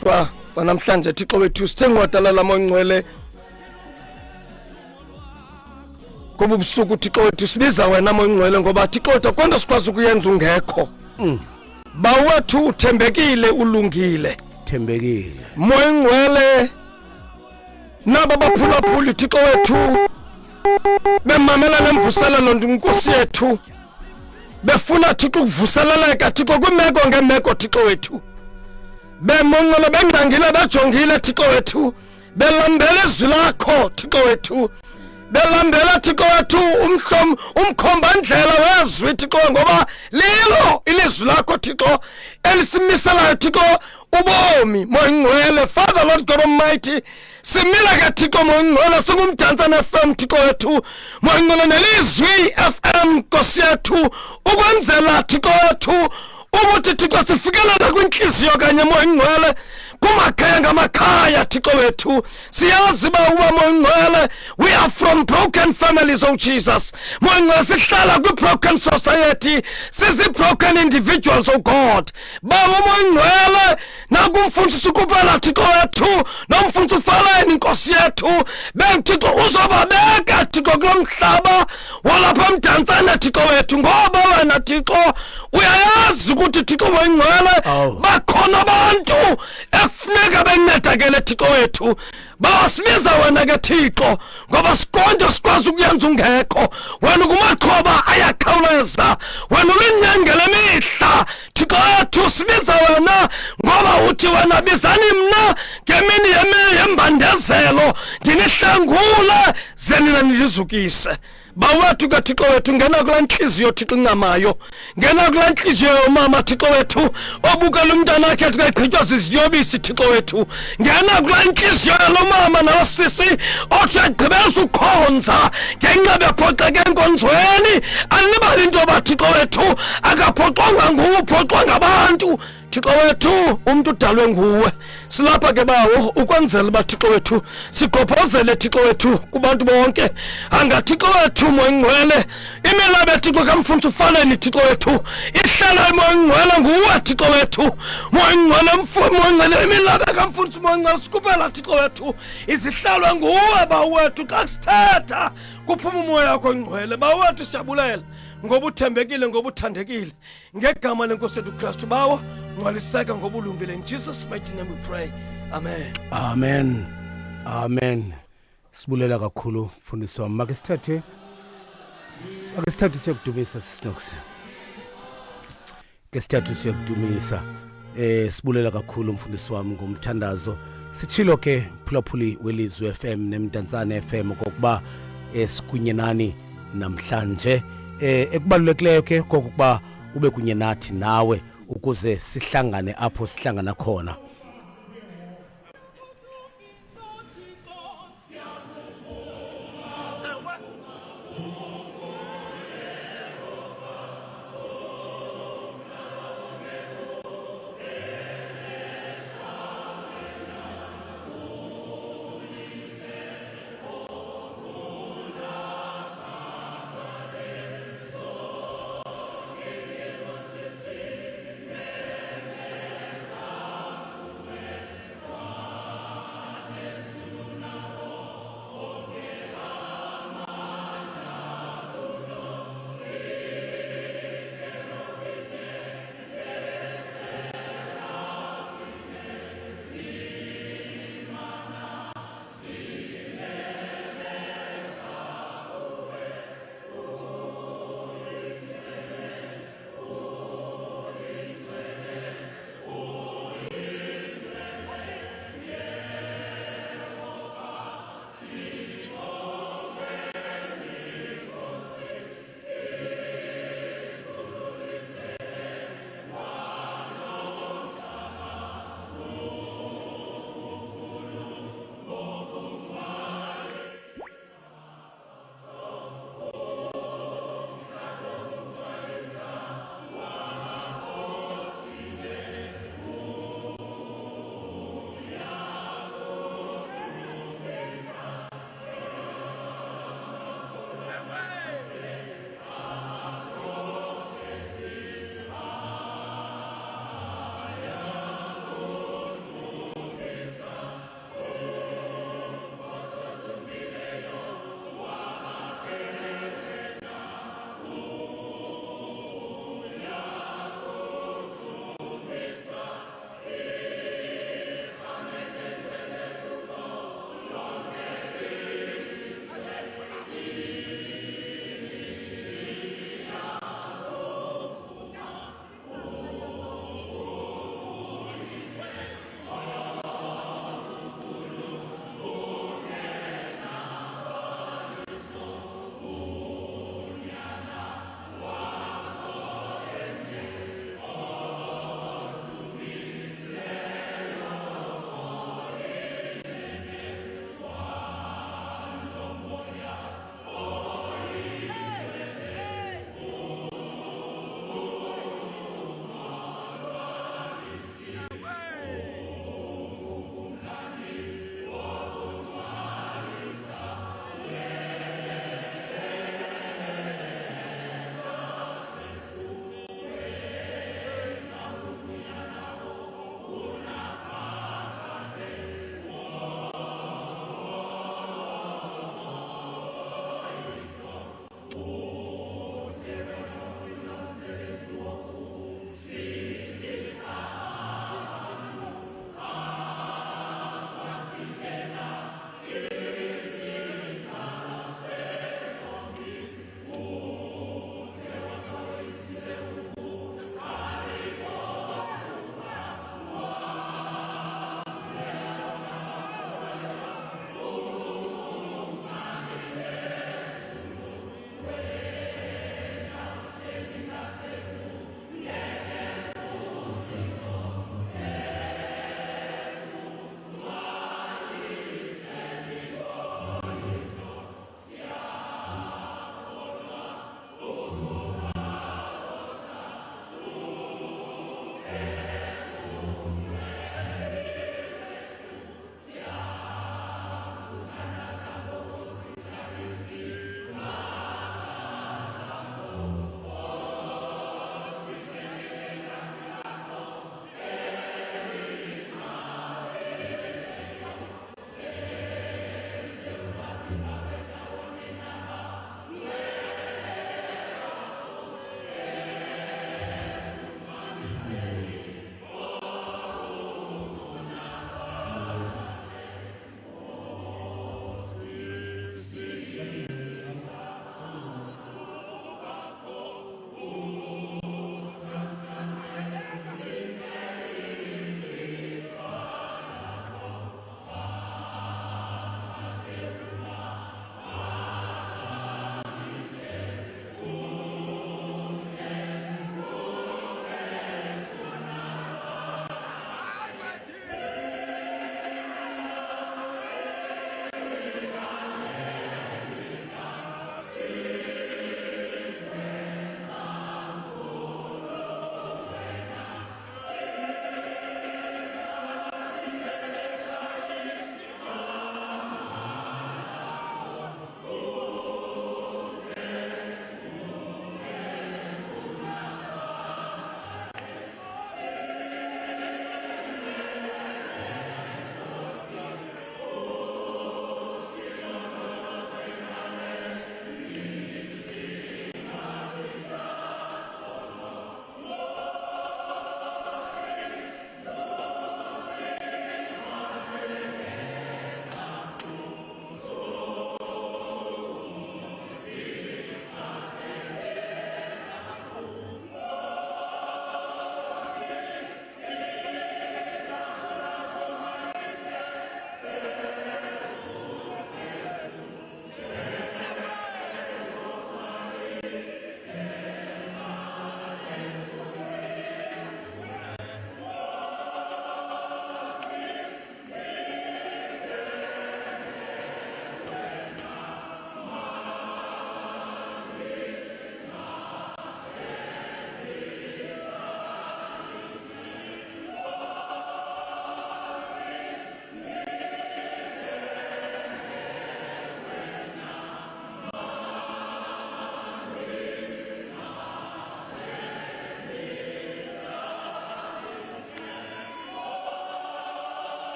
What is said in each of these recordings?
Kuhlwa kwanamhlanje Thixo wethu sithe ngqwadalala mongcwele ngobu busuku Thixo wethu sibiza wena mongcwele ngoba Thixo wethu akho nto sikwazi ukuyenza ungekho. Bawethu uthembekile ulungile. Thembekile. Moya ngcwele naba baphulaphuli Thixo wethu bemamela le mvuselelo nkosi yethu befuna Thixo ukuvuseleleka Thixo kwimeko ngeemeko Thixo wethu bemonqolo bengqangile bejongile Thixo wethu belambela izwi lakho Thixo wethu belambela Thixo wethu umhlom umkhombandlela wezwi Thixo ngoba lilo ilizwi lakho Thixo elisimiselayo Thixo ubomi moyingcwele. Father Lord God Almighty, simile ke Thixo moyingcwele singumdantsane FM Thixo wethu moyingcwele nelizwi FM Nkosi yethu ukwenzela Thixo wethu ukuthi Thixo sifikelele kwintliziyo kanye moyingcwele kumakhaya ngamakhaya Thixo wethu. Siyazi uba uba moyingcwele we are from broken families, oh Jesus. Moyingcwele sihlala kwi-broken society, sizi-broken individuals, oh God. Bawo moyingcwele nakumfundisi ukupela Thixo wethu nomfundisi ufaleni Nkosi yethu benThixo uzobabeka Thixo kulo mhlaba walapha eMdantsane Thixo wethu ngoba wena Thixo uyayazi ukuthi Thixo moyingcwele bakhona abantu ekufuneka bencedakele Thixo wethu. Bawasibiza wena ke Thixo ngoba sikonde sikwazi ukuyenza ungekho wena kumaxhoba ayakhawuleza wena ulinyangele mihla Thixo wethu. Sibiza wena ngoba uthi wena bizani mna ngemini yembandezelo ndinihlangule ze nina nilizukise. Bawethu kaThixo wethu ngena kulaa ntliziyo Thixo incamayo, ngena kulaa ntliziyo yomama Thixo wethu obukela umntana wakhe athi kagqitywa ziziyobisi Thixo wethu, ngena kulaa ntliziyo yalo mama nalo sisi othi agqibelisa ukhonza ngenxa bephoxeke enkonzweni. Alibali into yoba Thixo wethu akaphoxwanga nguwe, uphoxwa ngabantu Thixo wethu. Umntu udalwe nguwe. Silapha ke bawo ukwenzela uba Thixo wethu sigqobhozele Thixo wethu kubantu bonke. Angathixo wethu moyingcwele imilabe Thixo kamfundisi ufaleni Thixo wethu ihlala moyingcwele nguwe Thixo wethu moyingcwele moyingcwele imilabe kamfundisi moyingcwele sikhuphela Thixo wethu izihlalwe nguwe bawo wethu. Xa kusithetha kuphuma umoya wakho ngcwele bawo wethu. Siyabulela ngoba uthembekile, ngoba uthandekile. Ngegama lenkosi yethu Kristu bawo ngcwaliseka ngobulungile. In Jesus mighty name we pray, amen. Amen, amen. Sibulela kakhulu mfundisi wami. Make sithathe siyokudumisa sisinox ke sithathe siyokudumisa. Sibulela kakhulu mfundisi wami ngomthandazo. Sitshilo ke phulaphuli welizwe FM neMdantsane FM kokuba sikunye nani namhlanje. Ekubalulekileyo ke kokuba ube kunye nathi nawe ukuze sihlangane apho sihlangana khona.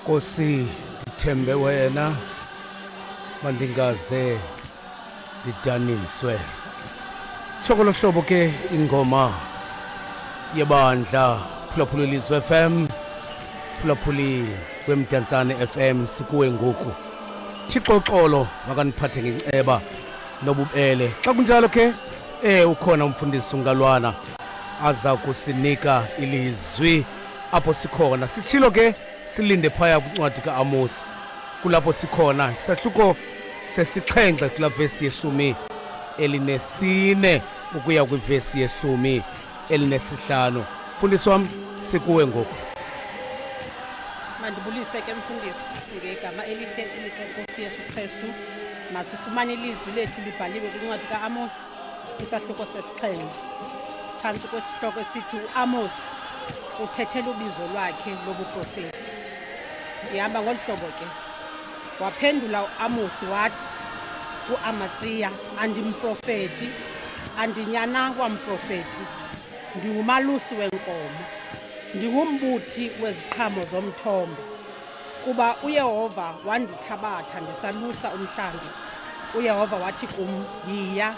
Nkosi ndithembe wena mandingaze ndidaniswe. Tshokolo hlobo ke ingoma yebandla phulaphula Ilizwi FM phulaphuli wemdantsane FM sikuwe ngoku. Thixo xolo makaniphathe ngenceba nobubele. Xa kunjalo ke eh ukhona umfundisi uNgalwana aza kusinika ilizwi apho sikhona. Sitshilo ke silinde phaya kwincwadi kaAmosi kulapho sikhona isahluko sesixhenxe kula vesi yeshumi elinesine ukuya kwivesi yeshumi elinesihlanu. Mfundisi wam sikuwe ngoku. Mandibulise ke mfundisi ngegama elihle elikaNkosi Yesu Kristu. Masifumane ilizwi lethu libhaliwe kwincwadi kaAmos isahluko sesixhenxe phantsi kwesihloko esithi uAmos uthethela ubizo lwakhe lobuprofeti. Ihamba ngolu hlobo ke. Waphendula uAmosi wathi kuAmatsiya, andimprofeti, andinyana wamprofeti, ndingumalusi wenkomo, ndingumbuthi weziqhamo zomthombo. Kuba uYehova wandithabatha ndisalusa umhlambi, uYehova wathi kum, yiya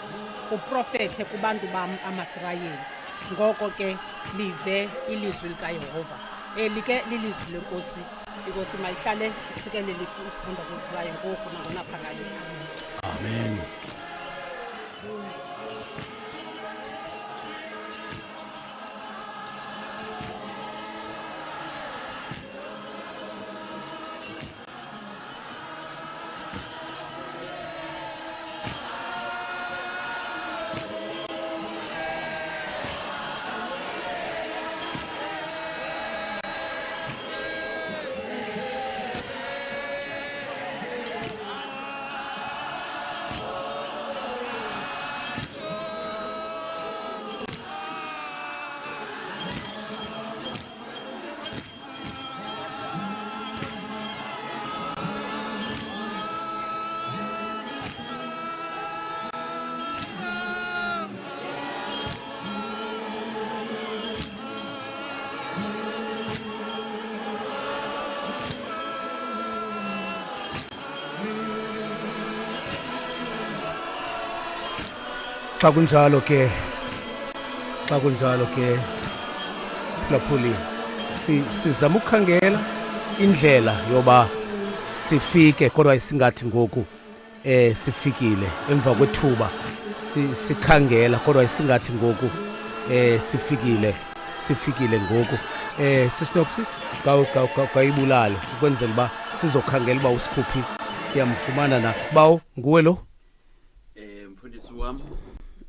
uprofethe kubantu bam amaSirayeli. Ngoko ke live ilizwi likaYehova. Eli ke lilizwi lenkosi. Inkosi mayihlale isikelele ukufunda kwezwi layo ngoku nangonaphakade. Amen. Xa kunjalo ke xa kunjalo ke phulaphuli sizama ukukhangela indlela yoba sifike kodwa isingathi ngoku eh sifikile emva kwethuba sikhangela kodwa isingathi ngoku eh sifikile sifikile ngoku eh sisinoxi gawibulale ukwenzela uba sizokhangela uba usikhuphi siyamfumana na bawo nguwe lo. Eh mfundisi wam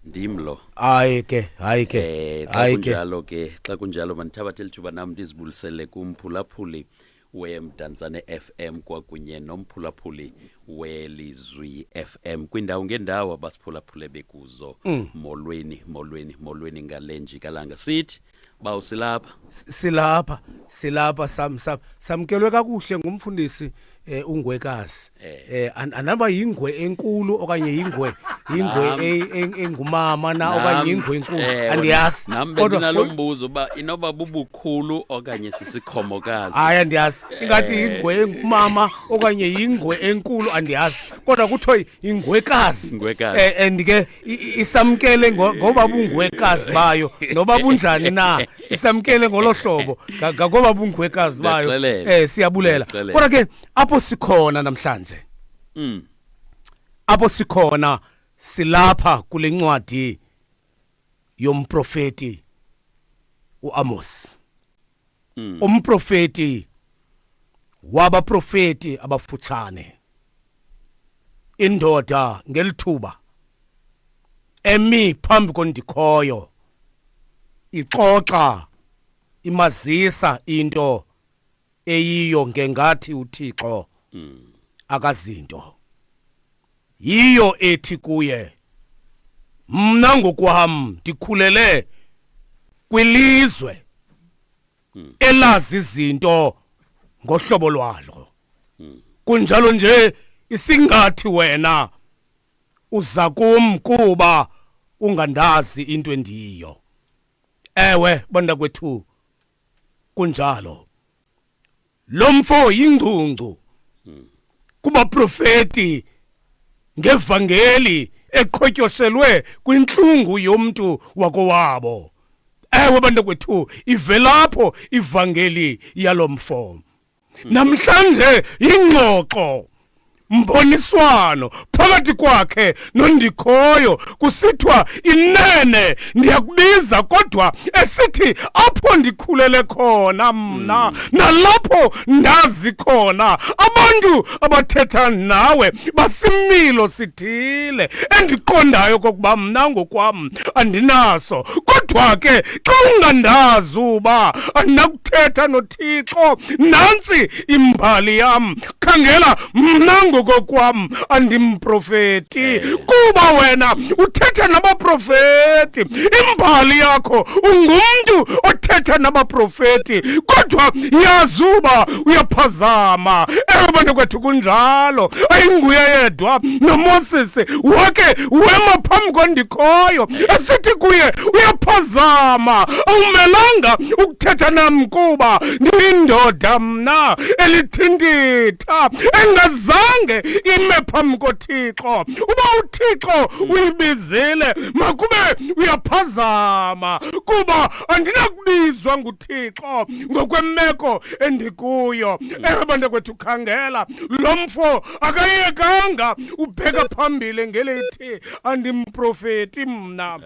ndim lo. Hayi ke hayi ke eh xa kunjalo ke xa kunjalo mandithabathe lithuba nam ndizibulisele kumphulaphuli weMdantsane FM kwakunye nomphulaphuli welizwi FM kwindawo ngendawo abasiphulaphule bekuzo. Mm. Molweni molweni molweni ngale njikalanga sithi bawo silapha silapha silapha sam sam samkelwe kakuhle ngumfundisi eh ungwekazi eh, eh anaba yingwe enkulu okanye yingwe yingwe engumama na okanye yingwe enkulu eh, andiyazi nami bendinalo mbuzo uba inoba bubukhulu okanye sisikhomokazi hayi andiyazi ingathi eh. yingwe engumama okanye yingwe enkulu andiyazi kodwa kuthiwa ingwekazi ingwekazi eh, and ke isamkele ngoba bungwekazi bayo noba bunjani na isamkele ngolo hlobo ngoba bungwekazi bayo eh siyabulela kodwa ke apho sikhona namhlanje mm. apho sikhona silapha kule ncwadi yomprofeti uAmos mm. Umprofeti wabaprofeti abafutshane indoda ngelithuba emi phambi kondikhoyo ixoxa imazisa into eyiyo ngengathi uThixo mm. akazinto yiyo ethi kuye mna ngokwam ndikhulele kwilizwe hmm. elazi izinto ngohlobo lwalo hmm. kunjalo nje isingathi wena uza kum kuba ungandazi into endiyiyo ewe bantakwethu kunjalo. Lo mfo yingcungcu kubaprofeti ngevangeli eqhotyoshelwe kwintlungu yomntu wakowabo. Ewe bantakwethu, ivelapho ivangeli yalo mfo. Namhlanje yingxoxo mboniswano phakathi kwakhe noNdikhoyo, kusithiwa inene ndiyakubiza, kodwa esithi apho ndikhulele khona mna nalapho ndazi khona abantu abathetha nawe basimilo sithile endiqondayo kokuba mna ngokwam andinaso, kodwa ke xa ungandazi uba andinakuthetha noThixo, nantsi imbali yam. Khangela, mna ngokokwam andimprofeti, kuba wena uthetha nabaprofeti. Imbali yakho ungumntu othetha nabaprofeti, kodwa yazi uba uyaphazama. Ewe bantu kwethu, kunjalo. Ayinguye yedwa, noMoses wake wema phambi koNdikhoyo esithi kuye uyaphazama, awumelanga ukuthetha nam kuba ndiyindoda mna elithintitha engazange ime phambi koThixo. Uba uThixo uyibizile, makube uyaphazama, kuba andinakubizwa nguThixo ngokwemeko endikuyo. Ewe bantakwethu, khangela, lo mfo akayekanga, ubheka phambili ngelithi andimprofeti mna,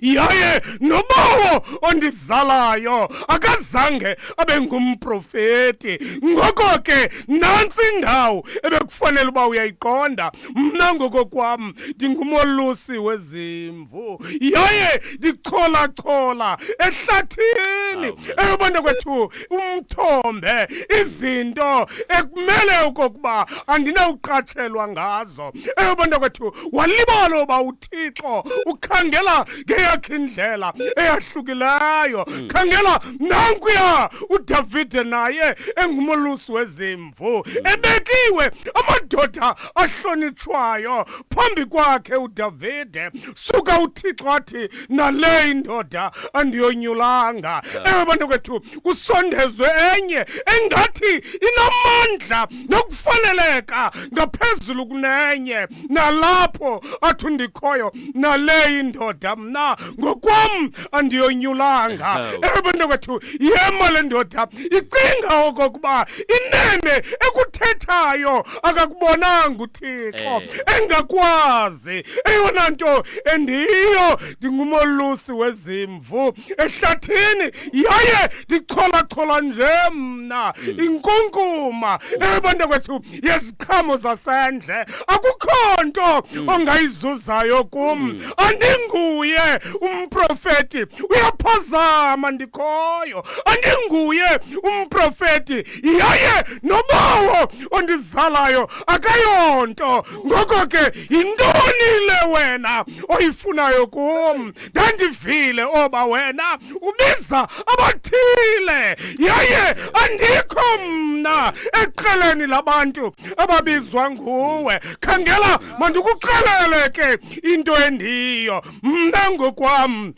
yaye nobawo ondizalayo akazange abe ngumprofeti. Ngoko ke nantsi indawo ebekufanele uba uyayiqonda. Mna ngokokwam ndingumolusi wezimvu, yaye ndicholachola ehlathini. Ewe bantakwethu, umthombe izinto ekumele okokuba andinawuqatshelwa ngazo. Ewe bantakwethu, walibala uba uThixo ukhangela ngeyakhe indlela eyahlukileyo. Khangela, nankuya uDavide naye engumolusi wezimvu, ebekiwe amadoda ahlonitshwayo phambi kwakhe uDavide, suka uThixo athi nale indoda andiyonyulanga. Ewe bantakwethu, kusondezwe enye engathi inamandla nokufaneleka ngaphezulu kunenye, nalapho athi uNdikhoyo nale indoda mna ngokwam andiyonyulanga. Ewe bantakwethu, yema le ndoda icinga okokuba inene ekuthethayo akakubonanga uThixo, engakwazi eyona nto endiyo, ndingumolusi wezimvu ehlathini, yaye ndicholachola nje mna inkunkuma. Ewe bantakwethu, yeziqhamo zasendle, akukho nto ongayizuzayo kum, andinguye umprofeti. Uyaphazama Ndikhoyo, andinguye umprofeti, yaye nobawo ondizalayo akayonto. Ngoko ke yintoni le wena oyifunayo kum? Ndandivile oba wena ubiza abathile, yaye andikho mna eqeleni labantu ababizwa nguwe. Khangela, mandikuxelele ke into endiyo mna ngokwam,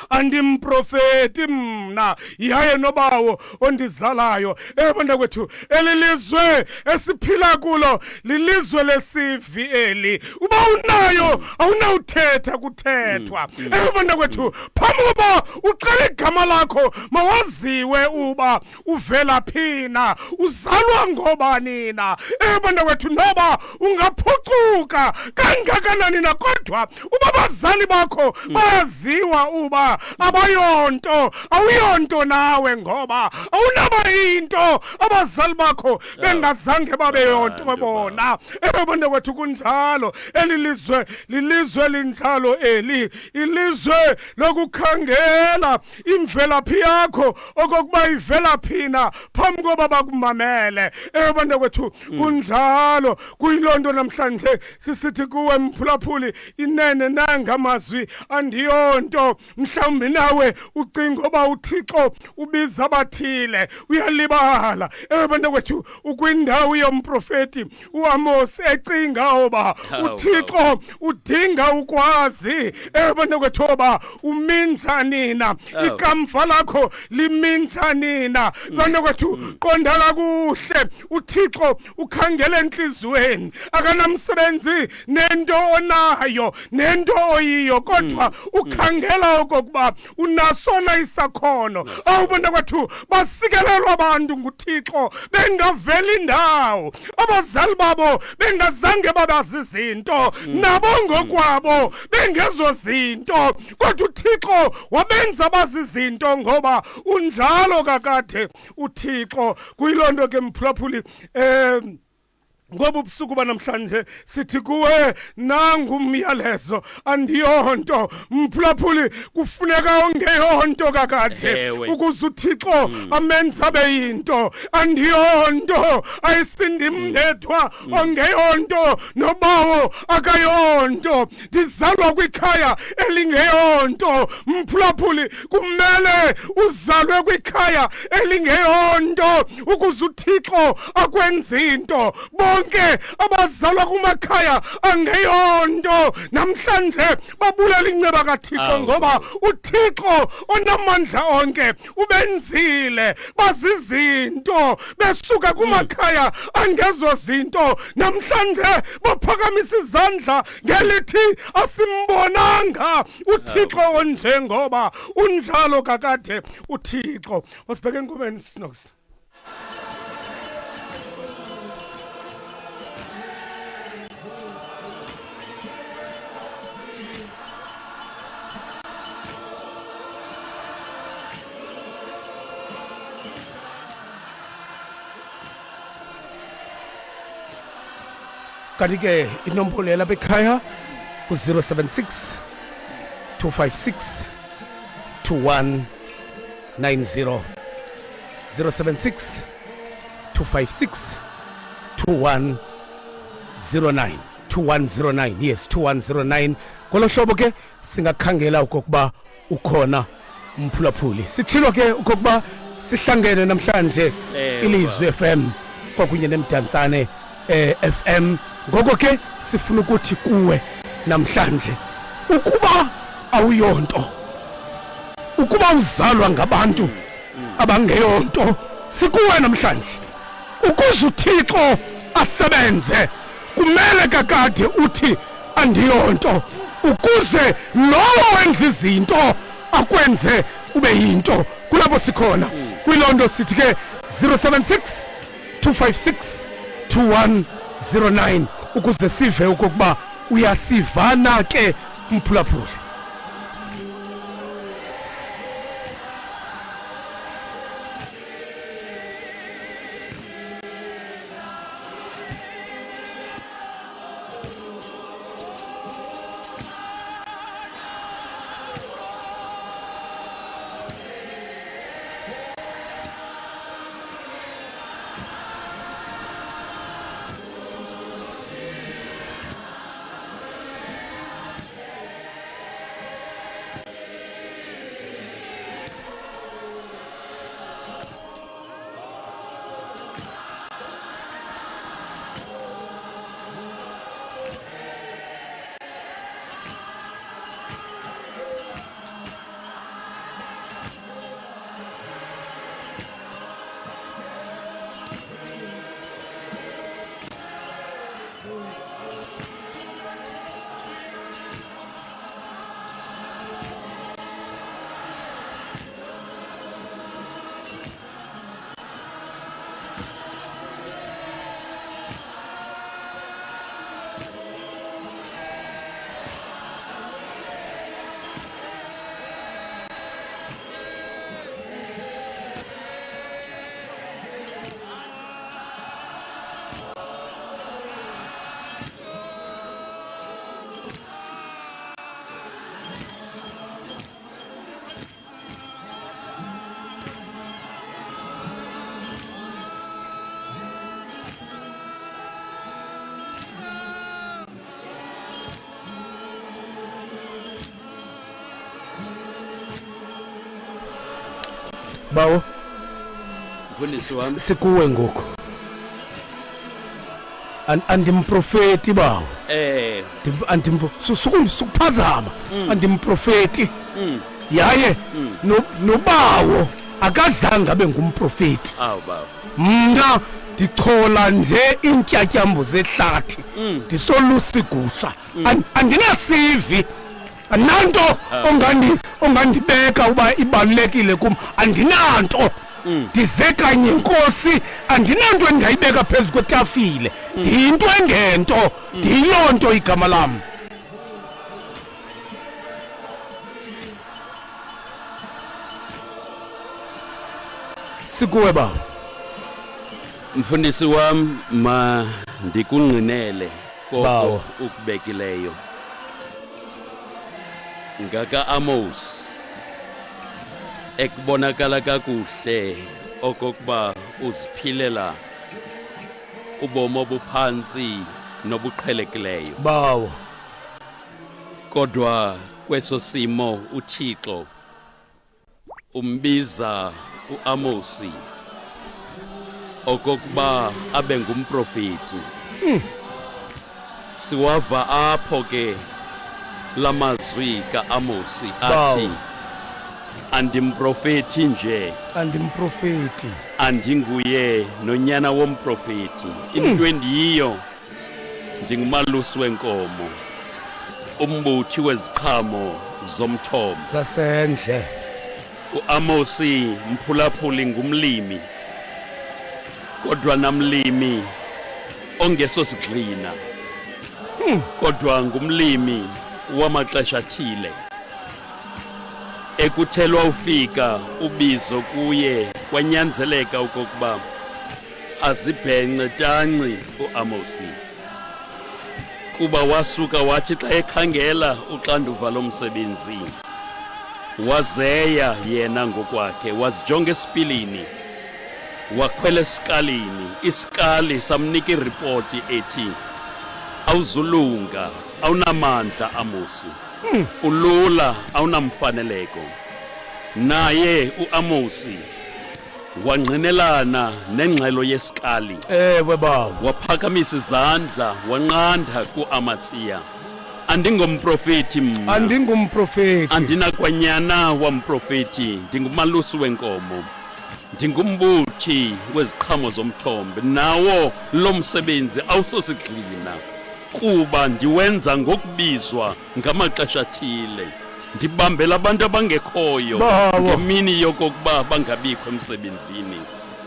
andimprofeti mna, yaye nobawo ondizalayo. Ewe bantakwethu, eli lizwe esiphila kulo lilizwe lesivi eli. Uba unayo awunawuthetha kuthethwa. Ewe bantakwethu, phambi koba uxele igama lakho, mawaziwe uba uvela phina, uzalwa ngobani na. Ewe bantakwethu, noba ungaphucuka kangakanani na, kodwa uba abazali bakho bayaziwa uba abayonto, awuyonto nawe, ngoba awunaba yinto abazali bakho bengazange babe yonto bona. Ewe bantakwethu, kunjalo. Eli lizwe lilizwe linjalo eli, ilizwe lokukhangela imvelaphi yakho okokuba ivela phina phambi koba bakumamele. Ewe bantakwethu, kunjalo. Kuyiloo nto namhlanje sisithi kuwe mphulaphuli, inene nanga amazwi andiyonto. Mhlawumbi nawe ucinga oba uThixo ubiza abathile, uyalibala. Ewe bantakwethu, ukwindawo yomprofeti uAmos ecinga oba uThixo udinga ukwazi, ewe bantakwethu, oba uminza nina, ikamva lakho liminza nina. Bantakwethu, qonda kakuhle, uThixo ukhangela entliziyweni, akanamsebenzi nento onayo nento oyiyo, kodwa ukhangela okokuba unasona isakhono. Awu bantakwethu, basikelelwa abantu nguThixo bengaveli indawo, abazali babo bengazange babazi izinto, nabo ngokwabo bengezo zinto, kodwa uThixo wabenza bazi izinto ngoba unjalo kakade uThixo. Kuyiloo nto ke mphulaphuli, ngoba ubusuku banamhlanje sithi kuwe nangu umyalezo, andiyonto mphulaphuli, kufuneka ongeyonto kakade ukuze uThixo amenze abe yinto. Andiyonto, ayisindim ndedwa ongeyonto, nobawo akayonto, ndizalwa kwikhaya elingeyonto. Mphulaphuli, kumele uzalwe kwikhaya elingeyonto ukuze uThixo akwenze into. Bonke abazalwa kumakhaya angeyonto namhlanje babulela inceba kaThixo, ngoba uThixo onamandla onke ubenzile bazizinto besuka kumakhaya angezo zinto. Namhlanje baphakamisa izandla ngelithi asimbonanga uThixo onjengoba unjalo kakade uThixo. Wasibheke engomeni, Sinox. Kanti ke inombolo yalapha ekhaya ku-076 256 2190, 076 256 2109, 2109, yes, 2109. Ngolo hlobo ke singakhangela okokuba ukhona umphulaphuli. Sitshilo ke okokuba sihlangene namhlanje Ilizwi FM kwakunye neMdantsane FM. Ngoko ke sifuna ukuthi kuwe namhlanje, ukuba awuyonto, ukuba uzalwa ngabantu abangeyonto, sikuwe namhlanje. Ukuze uThixo asebenze kumele kakade uthi andiyonto, ukuze lowo wenza izinto akwenze ube yinto. Kulapho sikhona kwiloo nto sithi ke 076 256 2109 ukuze sive okokuba uyasivana ke mphulaphuli. Bawo. Mfundisi wam. Sikuwe ngoku. Andimprofeti bawo. Sukuphazama. Andimprofeti. Yaye nobawo akazange abe ngumprofeti. Awu bawo. Mna ndichola nje iintyatyambo zehlathi. Ndisolusa igusha. Andinasivi. Andinanto ongandibeka uba ibalulekile kum. Andinanto. Ndize kanye nkosi, andinanto endingayibeka phezu kwetafile. Ndiyinto engento, ndiyiloo nto igama lam. Sikuwe bawo. Mfundisi wam, ma ndikungqinele koko Bawo. ukubekileyo. Ngaka Amos ekubonakala kakuhle okokuba uziphilela ubomi obuphantsi nobuqhelekileyo. Bawo. Kodwa kweso simo uThixo umbiza uAmosi okokuba abe ngumprofeti. Siwava apho ke lamazwi kaAmosi athi, Bawo. andimprofeti nje, Andimprofeti, andinguye nonyana womprofeti. Into endiyiyo ndingumalusi wenkomo, umbuthi weziqhamo zomthombo zasendle. uAmosi mphulaphuli ngumlimi, kodwa namlimi ongesosigxina, kodwa ngumlimi wamaxesha athile. Ekuthelwa ufika ubizo kuye, kwanyanzeleka okokuba azibhence tanci uAmosi, kuba wasuka wathi xa ekhangela uxanduva lomsebenzi, wazeya yena ngokwakhe, wazijonga esipilini, wakhwela esikalini. Isikali samnika iripoti ethi awuzulunga, awunamandla Amosi, ulula, awunamfaneleko. Naye uAmosi wangqinelana nengxelo yesikali. Ewe bawo. Waphakamisa izandla, wanqanda kuAmatsiya, andingomprofeti mna, Andingumprofeti, andinakwanyana wamprofeti, ndingumalusi wenkomo, ndingumbuthi weziqhamo zomthombe. Nawo lo msebenzi awusosigxina, kuba ndiwenza ngokubizwa ngamaxesha athile. Ndibambela abantu abangekhoyo Bawo. ngemini yokokuba bangabikho emsebenzini.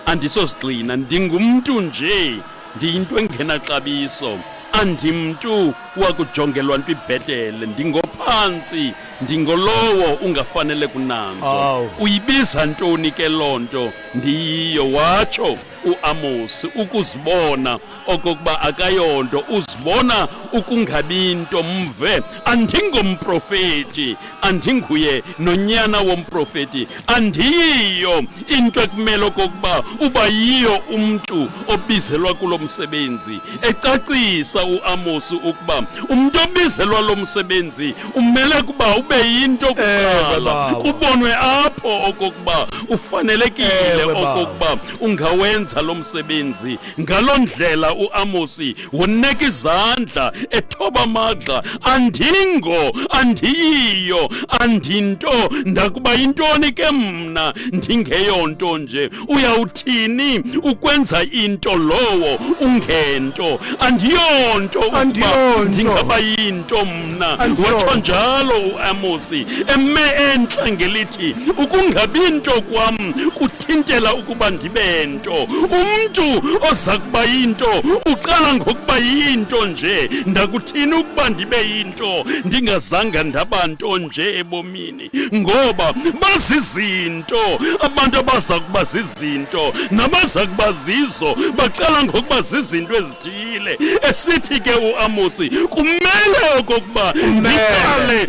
Andisosigxina, ndingumntu nje, ndiyinto engenaxabiso, andimntu wakujongelwa nto ibhetele, ndingophantsi, ndingolowo ungafanele kunanzo. Awu. Uyibiza ntoni ke loo nto ndiyiyo? Watsho uAmosi ukuzibona okokuba akayonto, uzibona ukungabinto. Mve, andingomprofeti, andinguye nonyana womprofeti, andiyiyo into ekumele okokuba uba yiyo umntu obizelwa kulo msebenzi. Ecacisa uAmosi ukuba umntu obizelwa lo msebenzi umele kuba ube yinto kuqala, bawo. kubonwe apho okokuba ufanelekile Ewe, bawo. okokuba ungawenza lo msebenzi. Ngaloo ndlela uAmosi woneka izandla, ethoba amagxa, andingo, andiyiyo, andinto, ndakuba yintoni ke mna ndingeyonto nje? Uyawuthini ukwenza into lowo ungento? Andiyonto ukuba Andiyonto. ndingaba yinto mna. Andiyonto. Watsho njalo uAmosi eme entla ngelithi ukungabi nto kwam kuthintela ukuba ndibe nto. Umntu oza kuba yinto uqala ngokuba yinto nje. Ndakuthini ukuba ndibe yinto ndingazanga ndaba nto nje ebomini? Ngoba bazizinto abantu abaza kuba zizinto nabaza kuba zizo, baqala ngokuba zizinto ezithile. Esithi ke uAmosi kumele okokuba ndiqale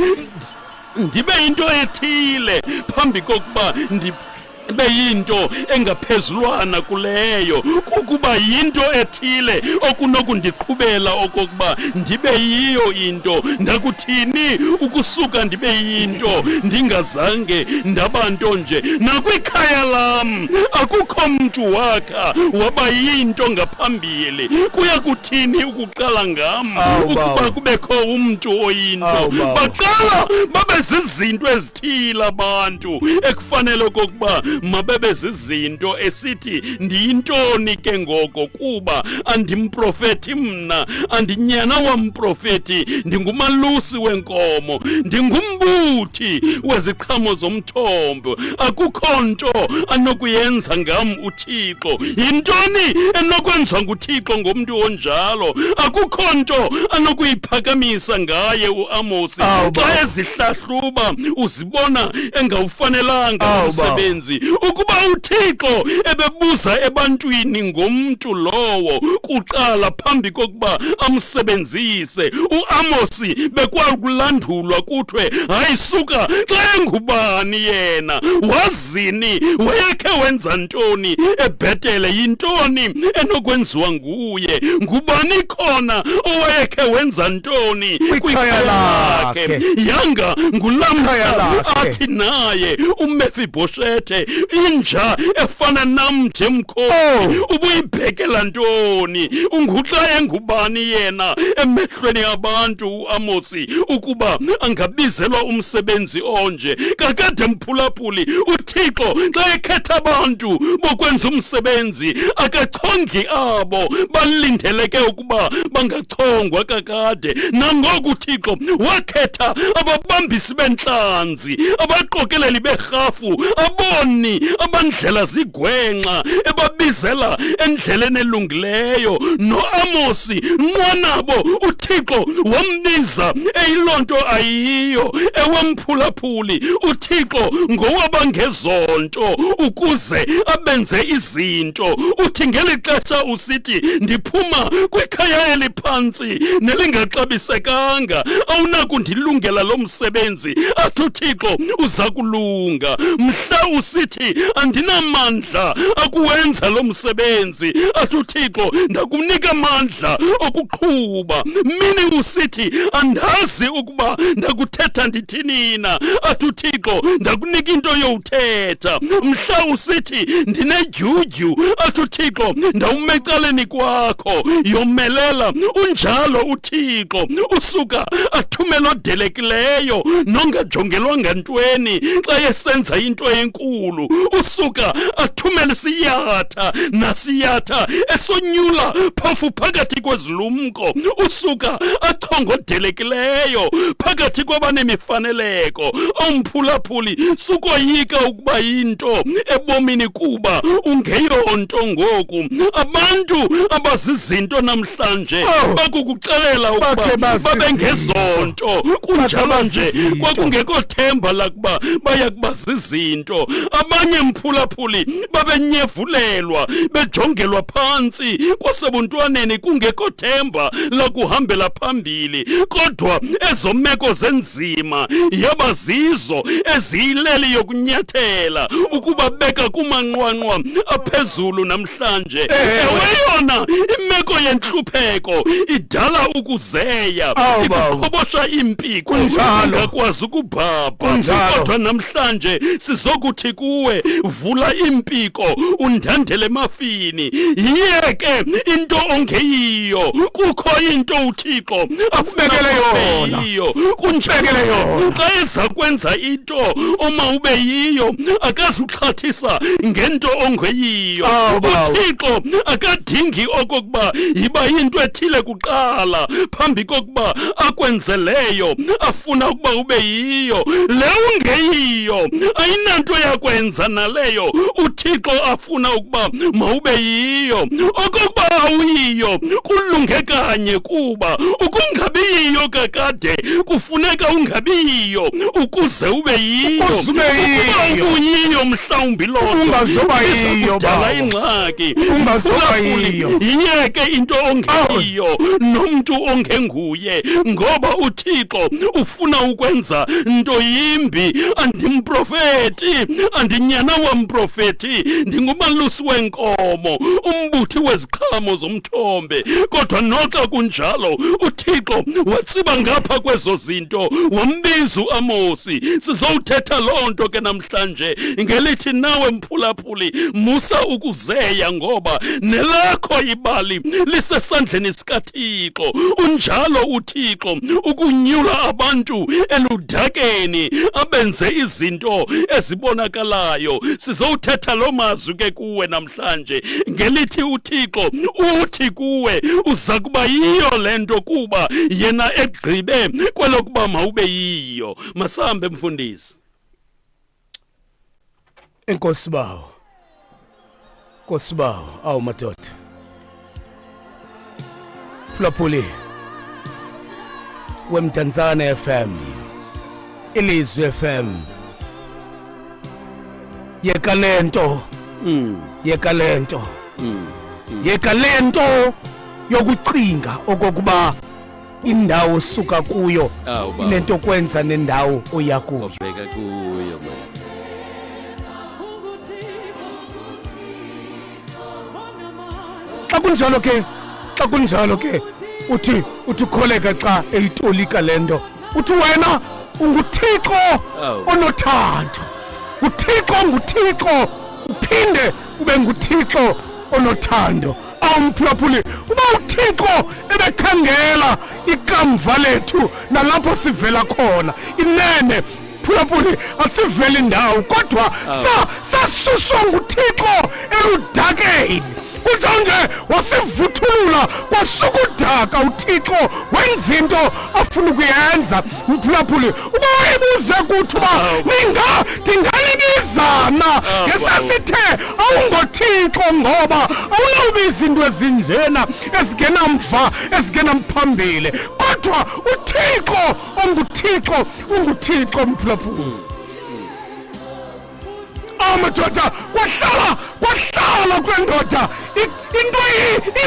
ndibe into ethile phambi kokuba Ndibe yinto engaphezulwana kuleyo, kukuba yinto ethile okunokundiqhubela okokuba ndibe yiyo into. Ndakuthini ukusuka ndibe yinto ndingazange ndaba nto nje? Nakwikhaya lam akukho mntu wakha waba yinto ngaphambili. Kuya kuthini ukuqala ngam ukuba kubekho umntu oyinto? Baqala babe zizinto ezithile abantu ekufanele okokuba mabebe zizinto, esithi ndiyintoni ke ngoko, kuba andimprofethi mna, andinyana wamprofethi, ndingumalusi wenkomo, ndingumbuthi weziqhamo zomthombo. Akukho nto anokuyenza ngam uThixo. Yintoni enokwenziwa nguThixo ngomntu onjalo? Akukho nto anokuyiphakamisa ngaye uAmosi. Xa ezihlahluba uzibona engawufanelanga umsebenzi. Ukuba uThixo ebebuza ebantwini ngomntu lowo kuqala phambi kokuba amsebenzise, uAmosi bekwakulandulwa kuthiwe hayi suka, xa engubani yena, wazini, wayekhe wenza ntoni eBhetele, yintoni enokwenziwa nguye, ngubani khona owayekhe wenza ntoni kwikhaya lakhe? Yanga ngulamhla athi naye uMefiboshethe, inja efana nam nje mkhosi, ubuyibhekela ntoni? Unguxa engubani yena emehlweni abantu uAmosi ukuba angabizelwa umsebenzi onje? Kakade mphulaphuli, uThixo xa ekhetha abantu bokwenza umsebenzi akachongi abo balindeleke ukuba bangachongwa kakade. Nangoku uThixo wakhetha ababambisi bentlanzi, abaqokeleli berhafu, aboni abandlela zigwenxa, ebabizela endleleni elungileyo. NoAmosi nqwanabo uThixo wambiza eyiloo nto ayiyo, ewamphulaphuli. UThixo ngowabangezonto ukuze abenze izinto. Uthi ngeli xesha usithi ndiphuma kwikhaya eliphantsi nelingaxabisekanga, awunakundilungela lo msebenzi, athi uThixo uza kulunga. Mhla usithi andinamandla akuwenza lo msebenzi, athi uThixo ndakunika amandla okuqhuba. Mini usithi andazi ukuba ndakuthetha ndithinina, athi uThixo ndakunika into yowuthetha. Mhla usithi ndinedyudyu, athi uThixo ndawuma ecaleni kwakho, yomelela. Unjalo uThixo, usuka athumele odelekileyo nongajongelwanga ntweni xa esenza into enkulu. Usuka athumele isiyatha nasiyatha esonyula phofu phakathi kwezilumko. Usuka achonge odelekileyo phakathi kwabanemifaneleko. Omphulaphuli, sukoyika ukuba yinto ebomini kuba ungeyonto ngoku. Abantu abazizinto namhlanje bakukuxelela ukuba babengezonto, kunjalo nje kwakungekho themba lakuba baya kuba zizinto. Abanye mphulaphuli babenyevulelwa, bejongelwa phantsi kwasebuntwaneni, kungekho themba lakuhambela phambili. Kodwa ezo meko zenzima yaba zizo eziyileli yokunyathela ukubabeka kumanqwanqwa aphezulu namhlanje. Ewe, yona imeko yentlupheko idala ukuzeya, ikuqhobosha iimpiko, ungakwazi ukubhabha. Kodwa namhlanje sizokuthi kuwe, vula iimpiko undandele emafini, yiyeke into ongeyiyo. Kukho into uThixo akubekele yona. Kunjalo xa eza kwenza into oma ube yiyo, akazuxhathisa ngento ongeyiyo. UThixo akadingi okokuba yiba yinto ethile kuqala phambi kokuba akwenzeleyo afuna ukuba ube yiyo. Le ungeyiyo ayinanto yakwenza naleyo uThixo afuna ukuba mawube yiyo. Okokuba awuyiyo kulunge kanye, kuba ukungabi yiyo kakade kufuneka ungabi yiyo ukuze ube yiyo. Ukuba ubuyiyo mhlawumbi loo nto izakudala ingxaki. Yiyeke into ongeyiyo nomntu ongenguye, ngoba uThixo ufuna ukwenza nto yimbi. Andimprofeti, Ndinyana wamprofeti, ndingumalusi wenkomo, umbuthi weziqhamo zomthombe. Kodwa noxa kunjalo, uThixo watsiba ngapha kwezo zinto, wambiza uAmosi. Sizowuthetha loo nto ke namhlanje ngelithi nawe mphulaphuli, musa ukuzeya ngoba nelakho ibali lisesandleni sikaThixo. Unjalo uThixo ukunyula abantu eludakeni abenze izinto ezibonakalayo. Sizowuthetha loo mazwi ke kuwe namhlanje ngelithi uThixo uthi kuwe uza kuba yiyo le nto kuba yena egqibe kwelokuba mawube yiyo. Masambe mfundisi. Enkosi bawo. Nkosi bawo, awu madoda. Phulaphuli weMdantsane FM. Ilizwi FM. Yeka lento. Yeka lento. Yeka lento yokucinga okokuba indawo osuka kuyo Awu, baba. inento kwenza nendawo oya kuyo. Obheka kuyo man. Xa kunjalo ke, xa kunjalo ke uthi uthi ukholeka xa eyitolika le nto, uthi wena unguThixo Awu. onothando, uThixo nguThixo, uphinde ube nguThixo onothando. Awumphulaphuli, uba uThixo ebekhangela ikamva lethu nalapho sivela khona, inene phulaphuli asiveli ndawo, kodwa sasuswa nguThixo eludakeni. Kunjalo nje wasivuthulula kwasuka udaka uThixo, wenza into afuna ukuyenza. Mphulaphuli, uba wayebuze kuthi uba ndinganibizana ngesasithe awungoThixo, ngoba awunawubiza into ezinjena ezingenamva ezingenamphambili. Kodwa uThixo onguThixo unguThixo, mphulaphuli. Awu madoda, kwahlala kule ndoda into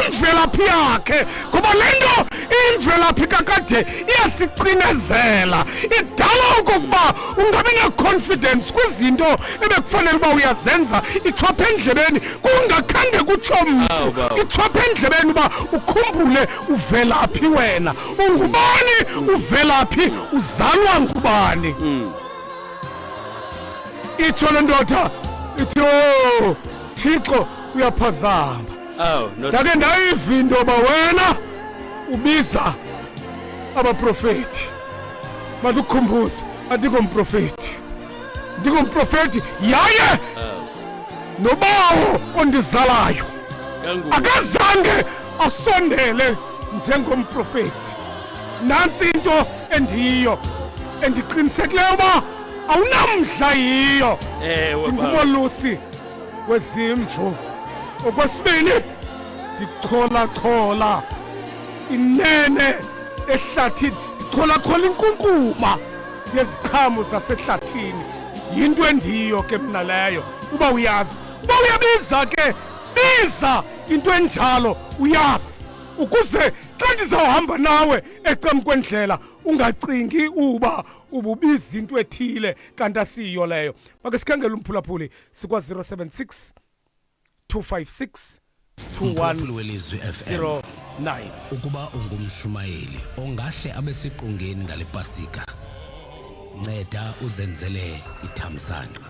imvelaphi yakhe, ngoba le nto imvelaphi kakade iyasicinezela, idala okokuba ungabi na-confidence kwizinto ebekufanele uba uyazenza. Ithwapha endlebeni kungakhange kutsho mntu, Awu, bawo. ithwapha endlebeni uba ukhumbule uvelaphi wena, ungubani, uvelaphi, uzalwa ngubani. Itsho le ndoda ithi, o Thixo, uyaphazama. Awu, no. Ndake ndayiva into yoba wena ubiza abaprofeti. Mandikukhumbuze, andingomprofeti, ndingomprofeti yaye nobawo ondizalayo Kangu. akazange asondele njengomprofeti. Nantsi into endiyiyo endiqinisekileyo uba awunamdla yiyo. Ewe, baba. Ndingumolusi wezimvu. Okwesibini, ndicholachola inene ehlathini, ndicholachola inkunkuma yeziqhamo zasehlathini. Yinto endiyiyo ke mna leyo. Uba uyazi, uba uyabiza ke, biza into enjalo uyazi, ukuze xa ndizawuhamba nawe ecam kwendlela ungacingi uba ububiza into ethile kanti asiyiyo leyo. Make sikhangele umphulaphuli sikwa 076 256 Umphulaphuli welizwi FM. 2109. Ukuba ungumshumayeli ongahle abe seqongeni ngale Pasika, nceda uzenzele ithamsanqa.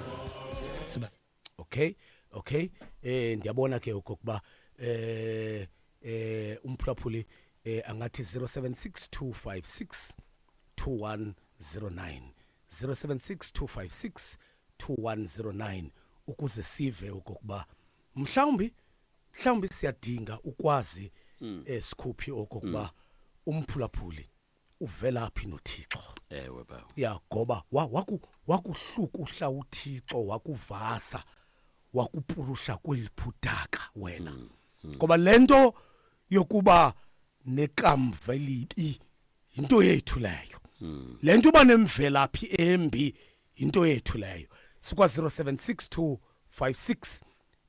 Siba okay, okay. Ndiyabona ke okokuba umphulaphuli angathi 076256 2109, 076256 2109, ukuze sive okokuba mhlawumbi siyadinga ukwazi sikhuphi okokuba umphulaphuli uvela phi noThixo. Ewe, bawo. Ya, ngoba wakuhlukuhla uThixo, wakuvasa, wakupurusha kweliphudaka wena, ngoba lento yokuba nekamva elibi yinto yethu leyo, lento uba nemvelaphi embi yinto yethu leyo. Sikwa 076256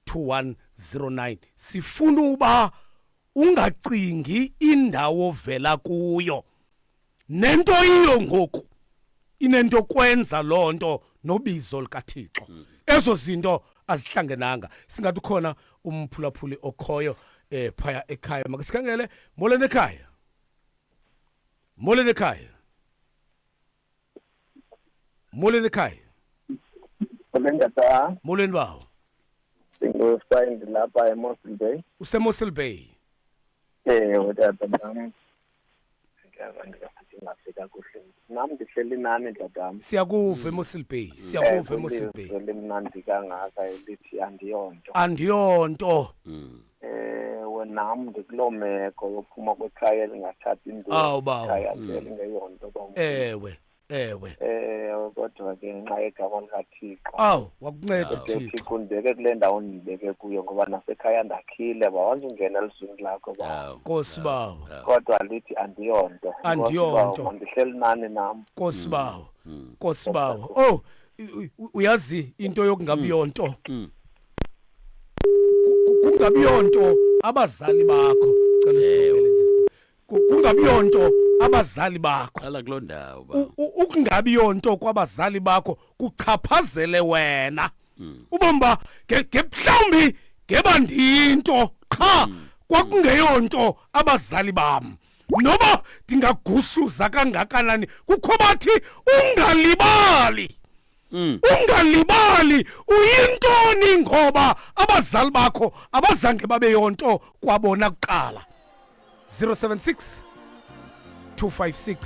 2109. Sifuna uba ungacingi indawo ovela kuyo nento iyo ngoku inento kwenza loo nto nobizo likaThixo. Ezo zinto azihlangenanga. Singathi ukhona umphulaphuli okhoyo phaya ekhaya. Makasikhangele. Molweni ekhaya. Molweni ekhaya. Molweni ekhaya. Molweni tata. Molweni bawo. Ndingusayindi lapha eMossel Bay. UseMossel Bay. Ewe tata nam. Ndingafika kuhle. Nam ndihleli nani tatam. Siyakuva eMossel Bay. Siyakuva eMossel Bay. Limnandi kangaka elithi andiyonto. Andiyonto. Ewe nam ndikuloo meko yophuma kwekhaya elingathathi into. Awu bawo. Ikhaya elingeyonto bawo. Ewe. Ewe. Kodwa ke ngenxa yegama likaThixo. Awu, wakunceda uThixo. uThixo undibeke kule ndawo ndibeke kuyo ngoba nasekhaya ndakhile ba wandingena elizwini lakho ba. Nkosi bawo. Kodwa lithi andiyonto. Andiyonto. Ndihleli nani nam. Nkosi bawo. Nkosi bawo. Oh, uyazi into yokungabi yonto. Kungabi yonto abazali bakho. Cela usithophele nje. Kungabi yonto abazali bakho. Qala kuloo ndawo ba. Ukungabi yonto kwabazali bakho kuchaphazele wena. Ubomi ba mhlawumbi ngeba ndiyinto qha kwakungeyonto abazali bam. Noba ndingagushuza kangakanani kukho bathi ungalibali. Ungalibali uyintoni ngoba abazali bakho abazange babe yonto kwabona kuqala. 076 256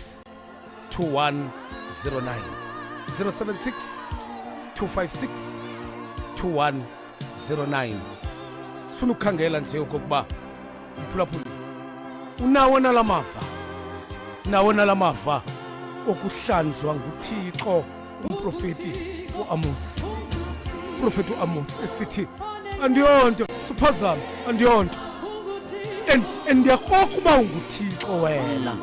2109. 076 256 2109. Sifuna ukukhangela nje okokuba mphulaphuli unawo nalamava, nawo nalamava okuhlanjwa nguThixo umprofeti uAmos. Umprofeti uAmos esithi andiyonto, suphazama, andiyonto. And ndiyakrokra uba unguThixo wena.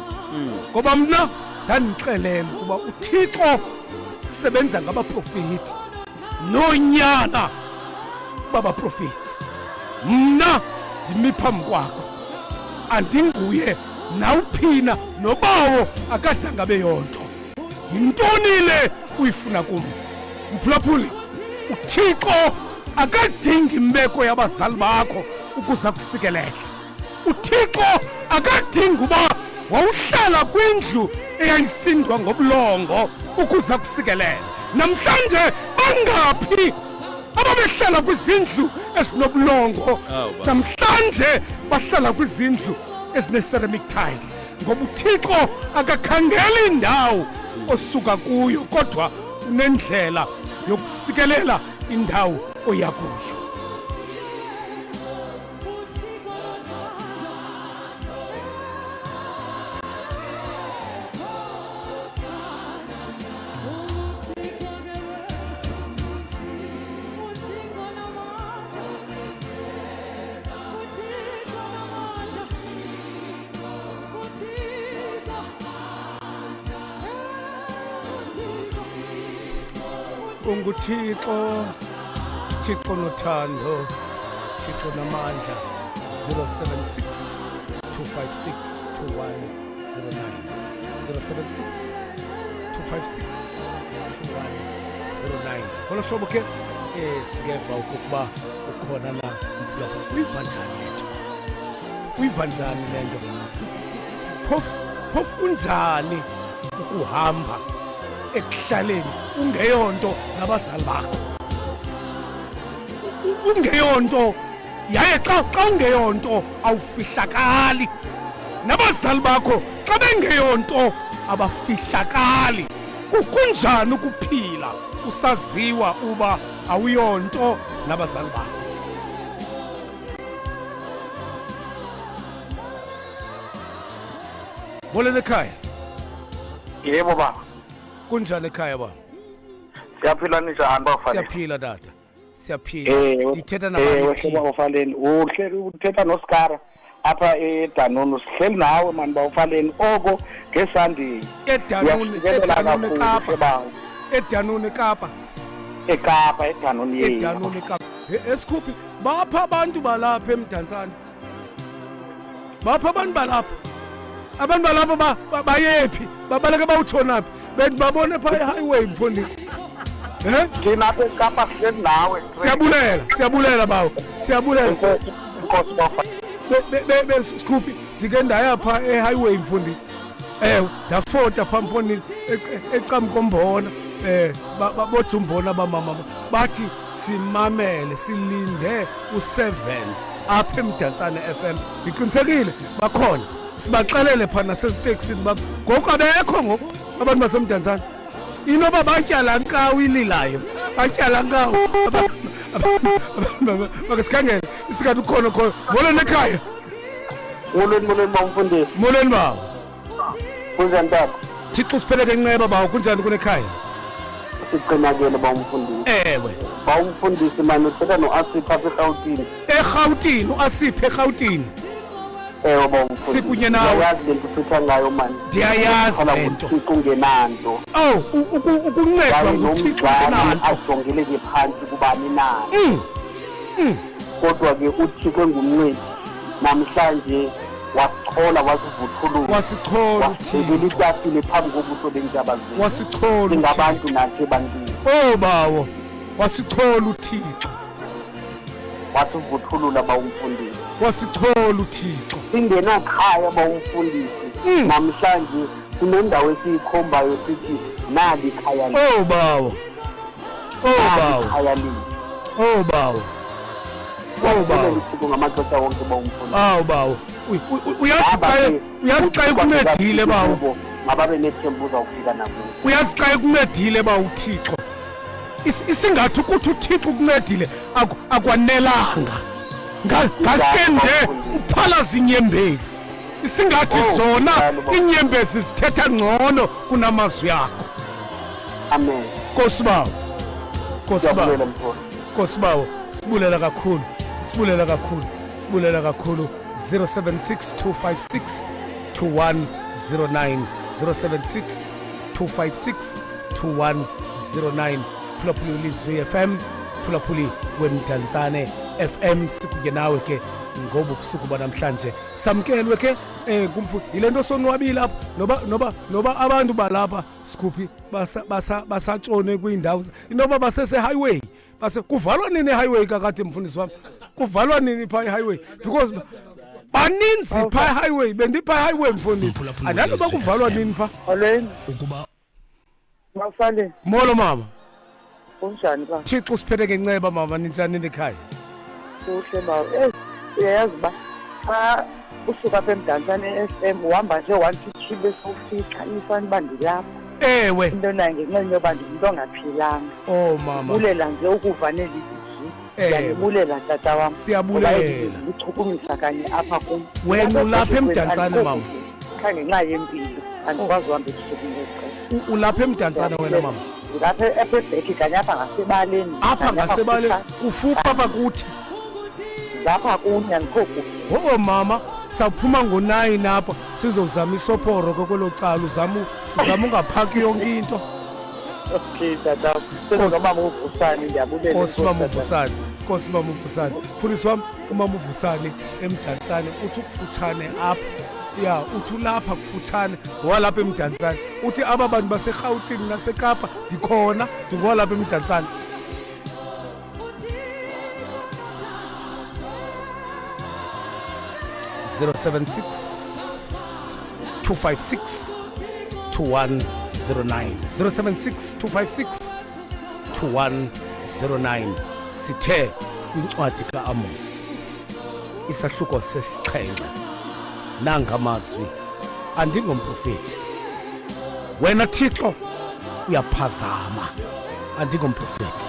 Ngoba mna ndandixelela ukuba uThixo sebenza ngabaprofeti noonyana babaprofeti. Mna ndimi phambi kwakho, andinguye nawuphina nobawo akazange abe yonto. Yintoni le uyifuna kum? Mphulaphuli, uThixo akadingi imbeko yabazali bakho ukuze akusikelele. uThixo akadingi uba wawuhlala kwindlu eyayisindwa ngobulongo ukuze akusikelele. Namhlanje bangaphi ababehlala kwizindlu ezinobulongo? Namhlanje bahlala kwizindlu ezine-ceramic tile. Ngoba uThixo akakhangeli indawo osuka kuyo, kodwa unendlela yokusikelela indawo oya kuyo. UnguThixo, Thixo nothando, Thixo namandla. 076 256 2109. 076 256 2109. Ngolo hlobo ke singeva okokuba ukhona na mphulaphula. Uyiva njani le nto? Uyiva njani le nto? Phofu kunjani ukuhamba ekuhlaleni ungeyonto nabazali bakho? Ungeyonto yaye xa ungeyonto awufihlakali. Nabazali bakho xa bengeyonto abafihlakali. Kunjani ukuphila usaziwa uba awuyonto nabazali bakho? Molweni ekhaya. Yebo ba. Kunjani ekhaya ba? Siyaphila njani bafana? Siyaphila tata. Siyaphila. Ndithetha nabani? Ewe bafaleni, uhleli uthetha noSkara apha eDanone, sihleli nawe mani bafaleni oko ngeSunday. eDanone, eDanone Kapa. eDanone Kapa. eKapa eDanone yethu. eDanone Kapa. Esikhuphi bapha abantu balapha eMdantsane. Bapha abantu balapha. Abantu balapha bayephi? Babaleke bawutshonaphi? Bendibabone phaa ehighway mfondini. Eh? Thina apha eKapa sihleli nawe. Siyabulela, siyabulela bawo. Siyabulela. Nkosi bafa. Be Scoopy, ndike ndaya pha e-highway mfundisi. Ewe, ndafota pha mfundisi ecam kombona. Bothi umbona bamama bathi simamele silinde u7 apha eMdantsane FM. Ndiqinisekile bakhona. Sibaxelele pha naseziteksini baba. Ngoku abekho ngoku abantu baseMdantsane. Inoba batyala nkawu ililayo. Batyala nkawu. Makasikhangele isikhathi ukhona khona. Molweni ekhaya. Molweni, molweni bawo mfundisi. Molweni bawo. Kunjani tata? Thixo sipheleke enceba bawo, kunjani kunekhaya? Siqinakele bawo mfundisi. Ewe. Bawo mfundisi mani uthetha noAsiphe apha eRhawutini. ERhawutini, uAsiphe eRhawutini. Ewe bawo mfundisi. Sikunye nawe. Ndiyayazi le nto uthetha ngayo mani. Ndiyayazi le nto. Uthixo ungenanto. Oh, ukuncedwa nguThixo ungenanto. Ajongeleke phantsi kubani na. Kodwa ke uThixo engumncedi namhlanje wasichola wasivuthulula. Wasichola uThixo. Itafile phambi kobuso beentshaba zethu. Wasichola. Singabantu nathi ebantwini. Oh bawo, wasichola uThixo. Wasivuthulula bawo mfundisi. Wasichola uThixo. Singenakhaya bawo mfundisi. Namhlanje sinendawo esiyikhombayo sithi nali ikhaya lethu. Oh bawo. Oh bawo. Ikhaya lethu. Oh bawo. Oh bawo. Ngamaxesha wonke bawo mfundisi. Awu bawo. Uyazi xa ekuncedile bawo. Mababe nethemba uzawufika nabo. Uyazi xa ekuncedile bawo uThixo. Isingathi ukuthi uThixo ukuncedile akwanelanga. Ngaske nje uphalaza inyembezi. Isingathi zona inyembezi zithetha ngcono kunamazwi akho. Amen. Nkosi bawo. Nkosi bawo. Nkosi bawo, sibulela kakhulu. Sibulela kakhulu. Sibulela kakhulu. 076 256 2109 076 256 2109. Phulaphuli uLizwi FM, phulaphuli weMdantsane FM, sikunye nawe ke ngobu busuku banamhlanje. Samkelwe ke kumfu yile nto sonwabile apha noba abantu balapha Scoopy basatshone kwiindawo inoba basese highway. Base kuvalwa nini highway kakade mfundisi wami? Kuvalwa nini pha highway? Because baninzi pha highway, bendipha highway mfundisi. Andanoba kuvalwa nini pha? Molweni. Ukuba Mafale. Molo mama. Kunjani ba? Thixo usiphethe ngenceba mama, ninjani nekhaya? Kuhle bawo. Uyayazi ba xa usuka apha eMdantsane FM uhamba nje 1 2 3 bese ufika ifani uba ndilapha. Ewe. Into nayo ngenxa yoba ndingumntu ongaphilanga. Oh mama. Bulela nje ukuva neli lizwi. Ndiyabulela tata wam. Siyabulela. Lichukumisa kanye apha kum. Wena ulapha eMdantsane mama? Qha ngenxa yempilo andikwazi uhamba ebusuku ngexesha. Ulapha eMdantsane wena mama? Ndilapha eBheki kanye apha ngasebaleni. Apha ngasebaleni kufuphi apha kuthi? Lapha kuni andikho kude. Oh mama, sawuphuma ngo-9 apha sizozama isophoro ke kwelo cala, uzama ungaphaki yonke into. Okay tata, sengomama uVusani, ndiyabulela. Nkosi mama uVusani, Nkosi mama uVusani. Mfundisi wam, umama uVusani eMdantsane uthi ukufutshane apha. Ya, uthi ulapha kufutshane, ngowalapha eMdantsane. Uthi aba bantu baseRhawutini naseKapa ndikhona, ndingowalapha eMdantsane. 076 256 2109 076 256 2109. Sithe kwincwadi kaAmos isahluko sesixhenxe, nangamazwi andingomprofeti. Wena Thixo uyaphazama, andingomprofeti.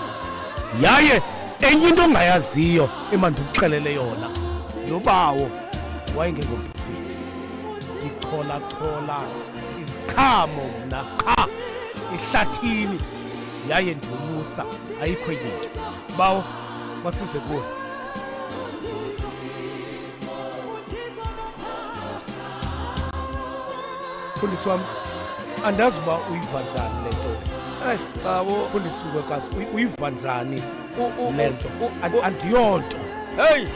Yaye enye into ongayaziyo emandikuxelele yona, nobawo wayengengomprofeti. Ndichola-chola iziqhamo mna qha ehlathini, yaye ndiyolusa, ayikho enye into. Bawo, masize kuwe. Mfundisi wam, andazi uba uyiva njani le nto. Bawo. Mfundisi wekazi, uyiva njani le nto? Andiyonto. Hey,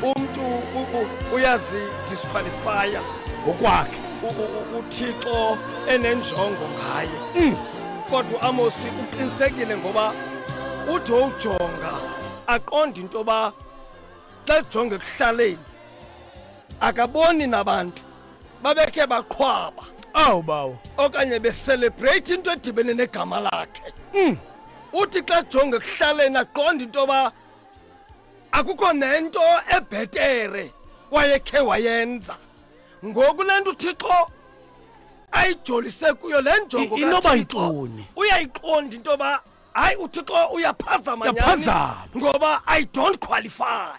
umntu uyazi-disqualifya ngokwakhe. uThixo enenjongo ngaye. Kodwa uAmosi uqinisekile ngoba uthi wowujonga aqonde into yoba xa ejonga ekuhlaleni akaboni nabantu babekhe baqhwaba awu bawo okanye becelebrate into edibene negama lakhe uthi xa jonga ekuhlaleni aqonde into yoba akukho nento ebhetere wayekhe wayenza ngoku le nto uthixo ayijolise kuyo le njongo Inoba kaThixo, yintoni? uyayiqonda into yoba hayi uthixo uyaphazama nyhani Uyaphazama. ngoba i don't qualify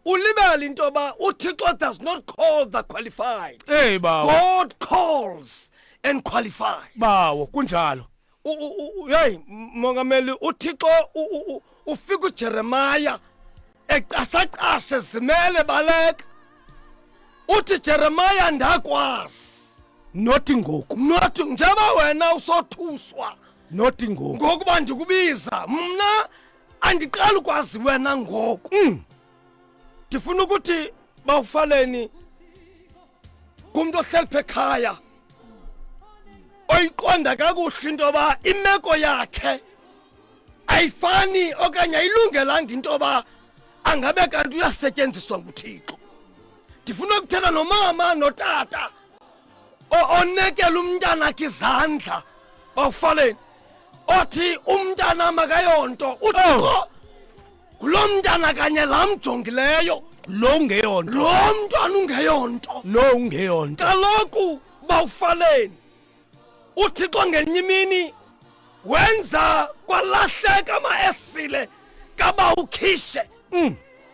ulibele into yoba uthixo does not call the qualified Hey bawo god calls and qualifies bawo kunjalo Heyi mongameli uthixo ufika ujeremiya eqashaqashe zimele baleka uthi jeremiya ndakwazi nothi ngoku not njengoba wena usothuswa nothi ngoku ngokuba ndikubiza mna andiqali ukwazi wena ngoku ndifuna ukuthi bawufaleni kumntu ohleli pha ekhaya oyiqonda kakuhle into yoba imeko yakhe ayifani okanye ayilungelanga into yoba angabe kanti uyasetyenziswa nguthixo ndifuna ukuthetha nomama notata onekela umntanakhe izandla bawufaleni othi umntana makayonto uthixo ngulo mntana kanye laa mjongileyo lo ungeyonto lo mntwana ungeyonto lo ungeyonto kaloku bawufaleni uthixo ngenye imini wenza kwalahleka ama-esile kabawukhishe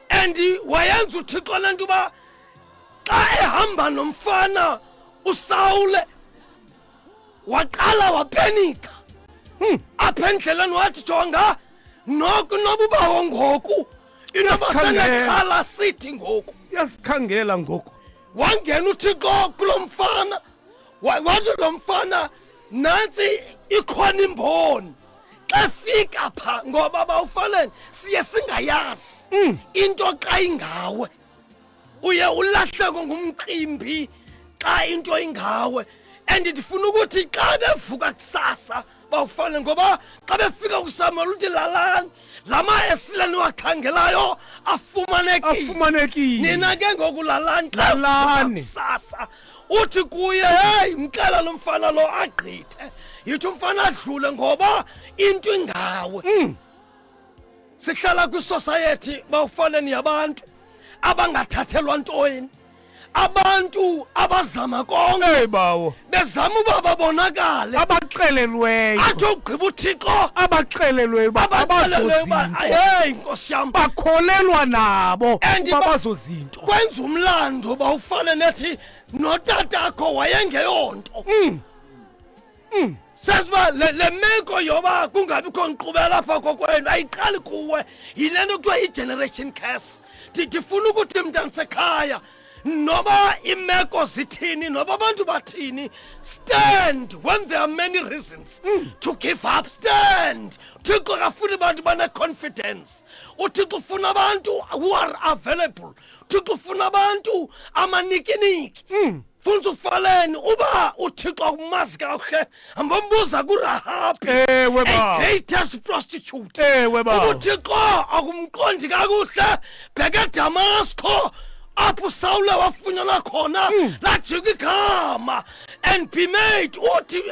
and wayenza uthixo le nto uba xa ehamba nomfana usawule waqala wapenika apha endleleni wathi jonga noku nobubawo ngoku inoba Uyasikhangela. senekhala sithi ngoku uyasikhangela ngoku wangena uthixo kulo mfana wathi lo mfana nantsi ikhona imboni xa fika pha ngoba bawufaleni siye singayazi into xa ingawe uye ulahleke ngumcimbi xa into ingawe and ndifuna ukuthi xa bevuka kusasa bawufane ngoba xa befika kusamuel uthi lalani la maesile niwakhangelayo afumanekile afumanekile nina ke ngoku lalani xa evuka Lalani. kusasa uthi kuye heyi mxela lo mfana lo agqithe yithi umfana adlule ngoba into ingawe sihlala kwisosayethi bawufaleni yabantu abangathathelwa ntweni abantu abazama konke hey bawo bezama uba babonakale abaxelelweyo athi ugqiba uthixo abaxelelweyo uba abaxeleleyo uba abazozinto heyi nkosi yam bakholelwa nabo And uba ba- bazozinto kwenza umlando uba ufane nethi notatakho wayengeyonto senza uba le meko yoba kungabikho nkqubela apha kokwenu ayiqali kuwe yile nto kuthiwa i-generation curse ndifuna ukuthi mntanisekhaya noba imeko zithini noba abantu bathini stand when there are many reasons to give up stand uthixo akafuni bantu bane-confidence uthixo ufuna abantu who are available uthixo ufuna abantu amanikiniki funza ufaleni uba uthixo akumazi kakuhle hambombuza kurahabi Ewe, a bawo. greatest prostitute Ewe, bawo. uthixo akumqondi kakuhle bheke edamasko apho usawule wafunyanwa khona lajika igama and be made uthi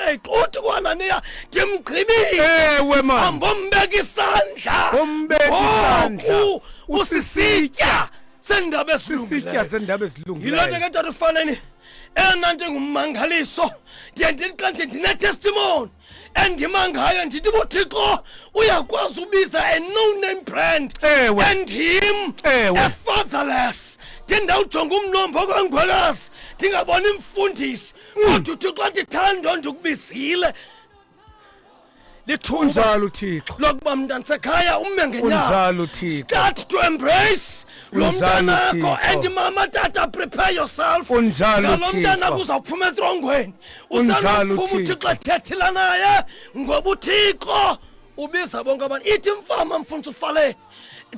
uthi kuananiya ndimgqibile ewe man ambombeka isandla Umbeka isandla. Ngoku usisitya seendaba sisitya ezilungileyo zendaba yiloo nto ezilungileyo ke tata ufaneni eyona nto ingummangaliso ndiye ndithi xa ndithi ndinetestimoni endima ngayo ndithi buthixo uyakwazi ubiza a no name brand Ewe. and him Ewe. a fatherless ndindawujonga umnombo kwengwekazi ndingaboni imfundisi kodwa uthixo andithando ndikubizile lithuba unjalo uthixo lokuba mntanisekhaya ume ngenyawo Unjalo Thixo. start to embrace lo Unjalo mntanakho Thixo. and mama tata prepare yourself Unjalo ngalo Thixo. mntanakho uzawuphuma etrongweni Unjalo usanokuphuma Thixo. uthixo ethethela naye ngoba uthixo ubiza bonke abantu ithi mfama mfundisi ufale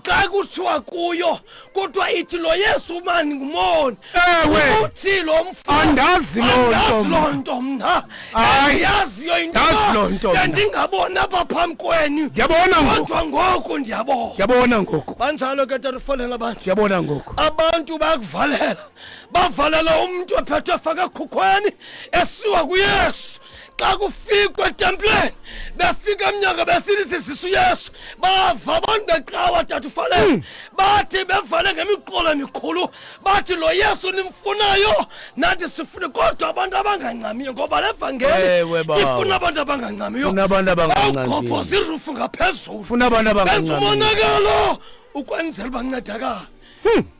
Xa kuthiwa kuyo kodwa ithi lo Yesu mani ngumoni. Ewe. Uthi lo mfo Andazi loo nto Andazi mna. loo nto mna. Hayi. Andiyaziyo into. Ndazi loo nto mna. Ndingaboni apha phambi kwenu. Ndiyabona ngoku. Kodwa ngoku ndiyabona. Ndiyabona ngoku. Banjalo ke tata ufonela abantu. Ndiyabona ngoku. Abantu bayakuvalela. Bavalela umntu ephethwe efake ekhukhweni esiwa kuYesu. Xa kufikwa etempileni befika emnyango besithi sisisu Yesu bava abantu beqawa tata ufanele bathi bevale ngemiqolo emikhulu bathi lo Yesu nimfunayo nathi sifune kodwa abantu abangancamiyo ngoba le vangeli Ewe, bawo. ifuna abantu abangancamiyo Ifuna abantu abangancamiyo. Bawugqobhoza irufu ngaphezulu Ifuna abantu benza abangancamiyo. umonakalo ukwenzela uba ncedakala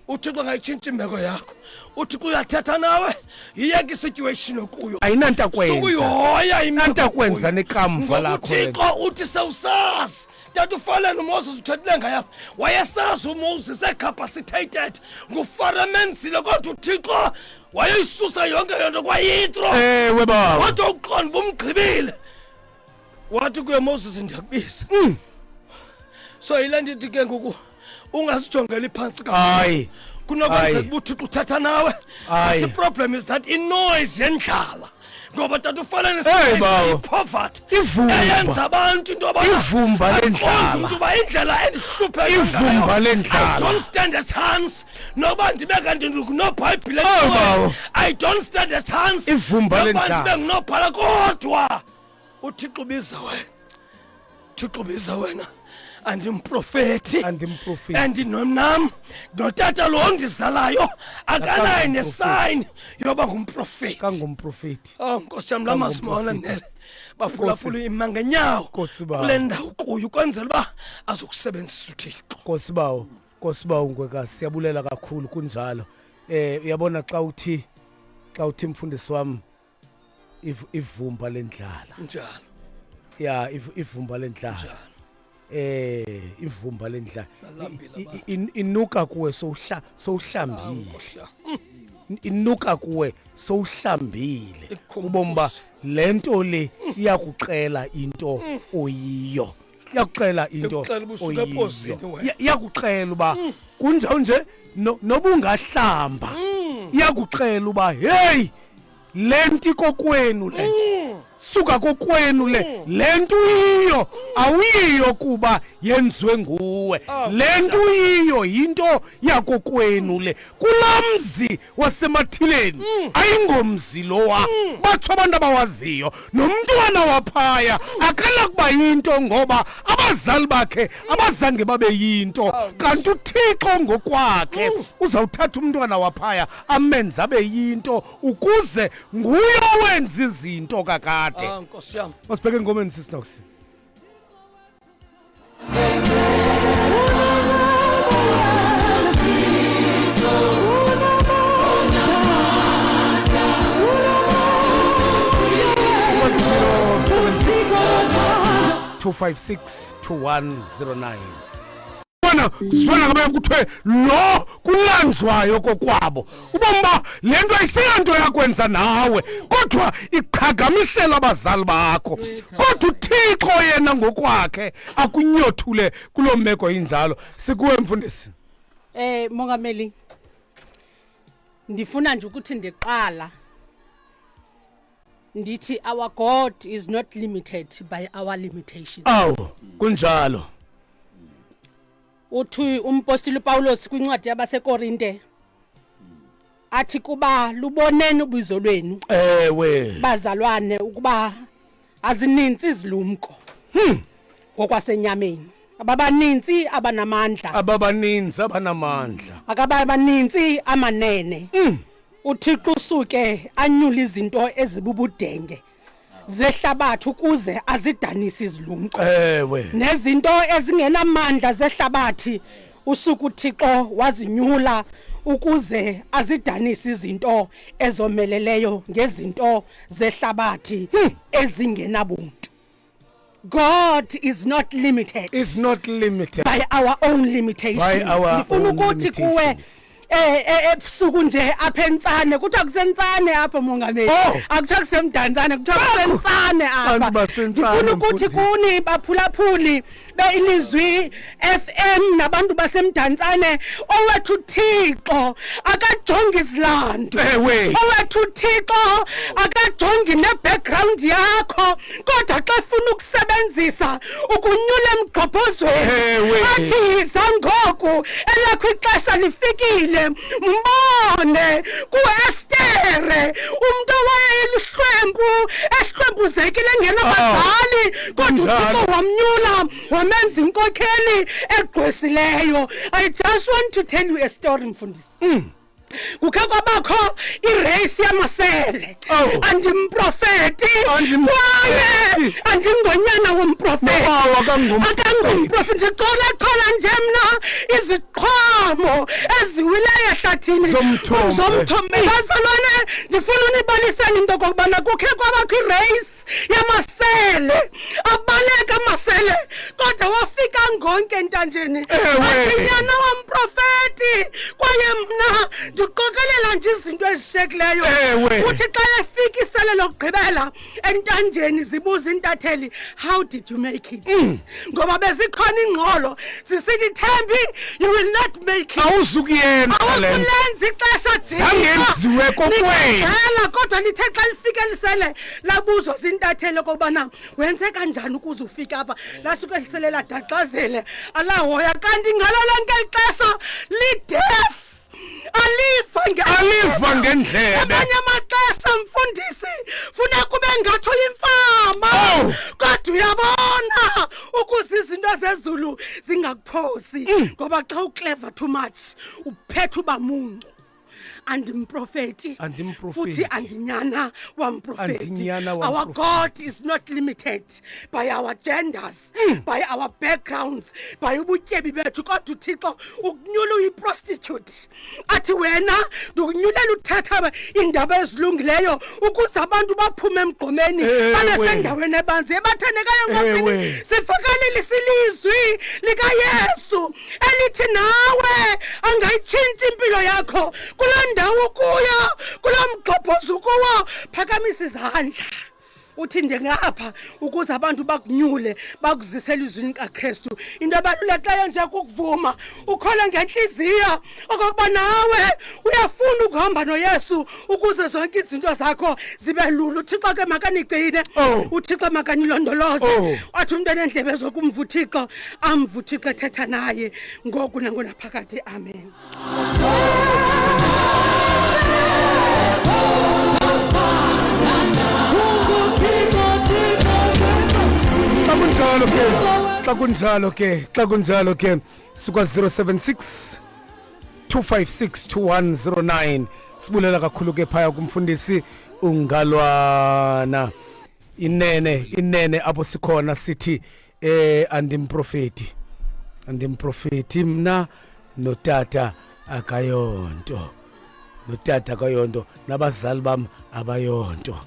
uthixo angayitshintsha imeko yakho uthixo uyathetha nawe yiyeke isituation okuyo Ayinantakwenza. sukuyihoya imeko Ayinantakwenza okuyo. nekamva Ngoba lakho le uthixo uthi sewusazi tata ufaleni umoses uthethile ngayapha wayesazi umoses ecapacitated ngufaremenzile kodwa uthixo wayeyisusa yonke yonto kwayitro Ewe bawo. kodwa uqonda uba umgqibile wathi kuye moses ndiyakubiza so yile ndithi ke ngoku ungazijongeli phantsi Hayi. kunokwenzeka Hayi. uba uthixo uthetha nawe Hayi. But the problem is that inoise yendlala ngoba tata ufanele Hey, bawo. poverty Ivumba. eyenza abantu into yoba Ivumba aqonde lendlala. umntu uba indlela endihlupheka Ivumba ngayo, lendlala. I don't stand a chance noba ndibe kanti ndinobhayibhile Oh, bawo. I don't stand a chance Ivumba noba lendlala. ndibe nginobhala kodwa uthixo ubiza wena thixo ubiza wena andimprofethi Andimprofethi. andinonam notata lo ndizalayo akanayo Akangumprofethi. nesayini yoba ngumprofethi Kangumprofethi. Oh nkosi yam la mazwi mawananele baphulaphula ima ngenyawo Nkosi bawo. kule ndawo kuyo ukwenzela uba azokusebenzisa uthixo Nkosi bawo, Nkosi bawo ngwekazi siyabulela kakhulu kunjalo. Uyabona xa uthi mfundisi wami ivumba lendlala. Njalo. Ya ivumba lendlala. Ivumba lendlala. Balambile Inuka kuwe sowuhlambile. Nkosi yam. Inuka kuwe sowuhlambile. Ikukhumbuze. Ubomi ba lento le iyakuxela into oyiyo. Iyakuxela into Ikuxela uba usuka oyiyo. epozini wena. Iyakuxela uba kunjalo nje nobungahlamba. Iyakuxela uba hey lento ikokwenu lento. Suka kokwenu le lento uyiyo awuyiyo kuba yenziwe nguwe. Lento uyiyo yinto yakokwenu le. Kulamzi wasemathileni ayingomzi lowa batsho abantu abawaziyo nomntwana waphaya akanakuba yinto ngoba abazali bakhe abazange babe yinto kanti uThixo ngokwakhe uzawuthatha umntwana waphaya amenze abe yinto ukuze nguye owenza izinto kakade. Ah nkosi yam. Masibheke engomeni sisinox. Two five six two one zero nine. Bona zwana ngabe kuthiwe lo kulanjwayo kokwabo ubomi ba le nto ayiseyonto yakwenza nawe kodwa iqhagamisela abazali bakho kodwa uThixo yena ngokwakhe akunyothule kuloo meko injalo. Sikuwe mfundisi. Mongameli, ndifuna nje ukuthi ndiqala ndithi our God is not limited by our limitations. Awu kunjalo. Uthi umpostoli Paulos kwincwadi yabaseKorinte athi kuba luboneni ubizo lwenu Ewe. bazalwane ukuba azininzi izilumko ngokwasenyameni ababaninzi abanamandla Ababaninzi abanamandla akababaninzi amanene. uThixo usuke anyule izinto ezibubudenge zehlabathi ukuze azidanise izilumko. Ewe. Nezinto ezingenamandla zehlabathi usuku uThixo wazinyula ukuze azidanise izinto ezomeleleyo ngezinto zehlabathi ezingenabuntu. God is not limited. Is not limited by our own limitations. By our Ndifuna own ukuthi kuwe limitations. eh, eh ebusuku nje apha entsane kuthiwa kusentsane apha mongameli Oh. akuthiwa kusemdantsane kuthiwa kusentsane apha Bantu basentsane, ndifuna ukuthi mfundisi. kuni baphulaphuli beilizwi FM nabantu basemdantsane owethu Thixo akajongi izilando Ewe. owethu Thixo akajongi ne-background yakho kodwa xa efuna ukusebenzisa ukunyula emgqobhozweni Ewe. athi yiza ngoku elakho ixesha lifikile mbone kuestere umntu owayelihlwempu ehlwempuzekile engenabazali kodwa kunjalo. uthixo wamnyula wamenza inkokheli egqwesileyo i just want to tell you a story mfundisi kukhe kwabakho ireyisi yamasele Oh. andimprofeti Andimprofeti. kwaye andingonyana womprofeti Nobawo akangumprofeti. akangumprofeti ndichola-chola nje mna iziqhamo eziwileyo ehlathini Zomthombe. zomthombe bazalwane ndifuna unibalisela into okokubana kukhe kwabakho ireyisi yamasele abaleka amasele kodwa wafika ngonke entanjeni Ewe. Athi, nyana wamprofeti kwaye mna ndiqokelela nje izinto ezishekileyo Ewe. uthi xa efika isele lokugqibela entanjeni zibuza intatheli how did you make it ngoba bezikhona ingxolo zisithi thembi you will not make it Awuzukuyenza le nto. awuzulenza ixesha jika Zangenziwe kokwenu. Likhangela, kodwa lithe xa lifike lisele labuzwa zintatheli okokubana wenze kanjani ukuze ufike apha lasuke lisele ladaqazele alahoya kanti ngalo lonke ixesha lidef aliva Aliva ngendlebe. amanye amaxesha mfundisi funeka ube ngathi uyimfama Oh. kodwa uyabona ukuze izinto zezulu zingakuphosi ngoba xa uclever too much uphethe uba muncu andimprofeti Andimprofeti. futhi andinyana wamprofeti Andinyana our wamprofeti. god is not limited by our genders by our backgrounds by ubutyebi bethu kodwa uthixo ukunyula uyiprostitute athi wena ndikunyulela uthatha iindaba ezilungileyo ukuze abantu baphume emgqomeni Ewe. babe sendaweni ebanzi ebathandekayo nkosini Ewe. sivakalelisa ilizwi likayesu elithi nawe angayitshintsha impilo yakho kuloo ndawo ukuyo kuloo mgxobhozo ukuwo phakamisa izandla uthi ndingapha ukuze abantu bakunyule bakuzise elizwini kakrestu into ebalulekileyo nje kukuvuma ukholwe ngentliziyo okokuba nawe uyafuna ukuhamba noyesu ukuze zonke izinto zakho zibe lula uthixo ke makanigcine Oh. uthixo makanilondoloze Oh. wathi umntu eneendlebe zokumva uthixo amva uthixo ethetha naye ngoku nangonaphakade amen Xa kunjalo ke, xa kunjalo ke, xa kunjalo ke sikwa 076 256 2109 sibulela kakhulu ke phaya kumfundisi ungalwana inene inene apho sikhona sithi eh andimprofeti andimprofeti mna notata akayonto notata akayonto nabazali bam abayonto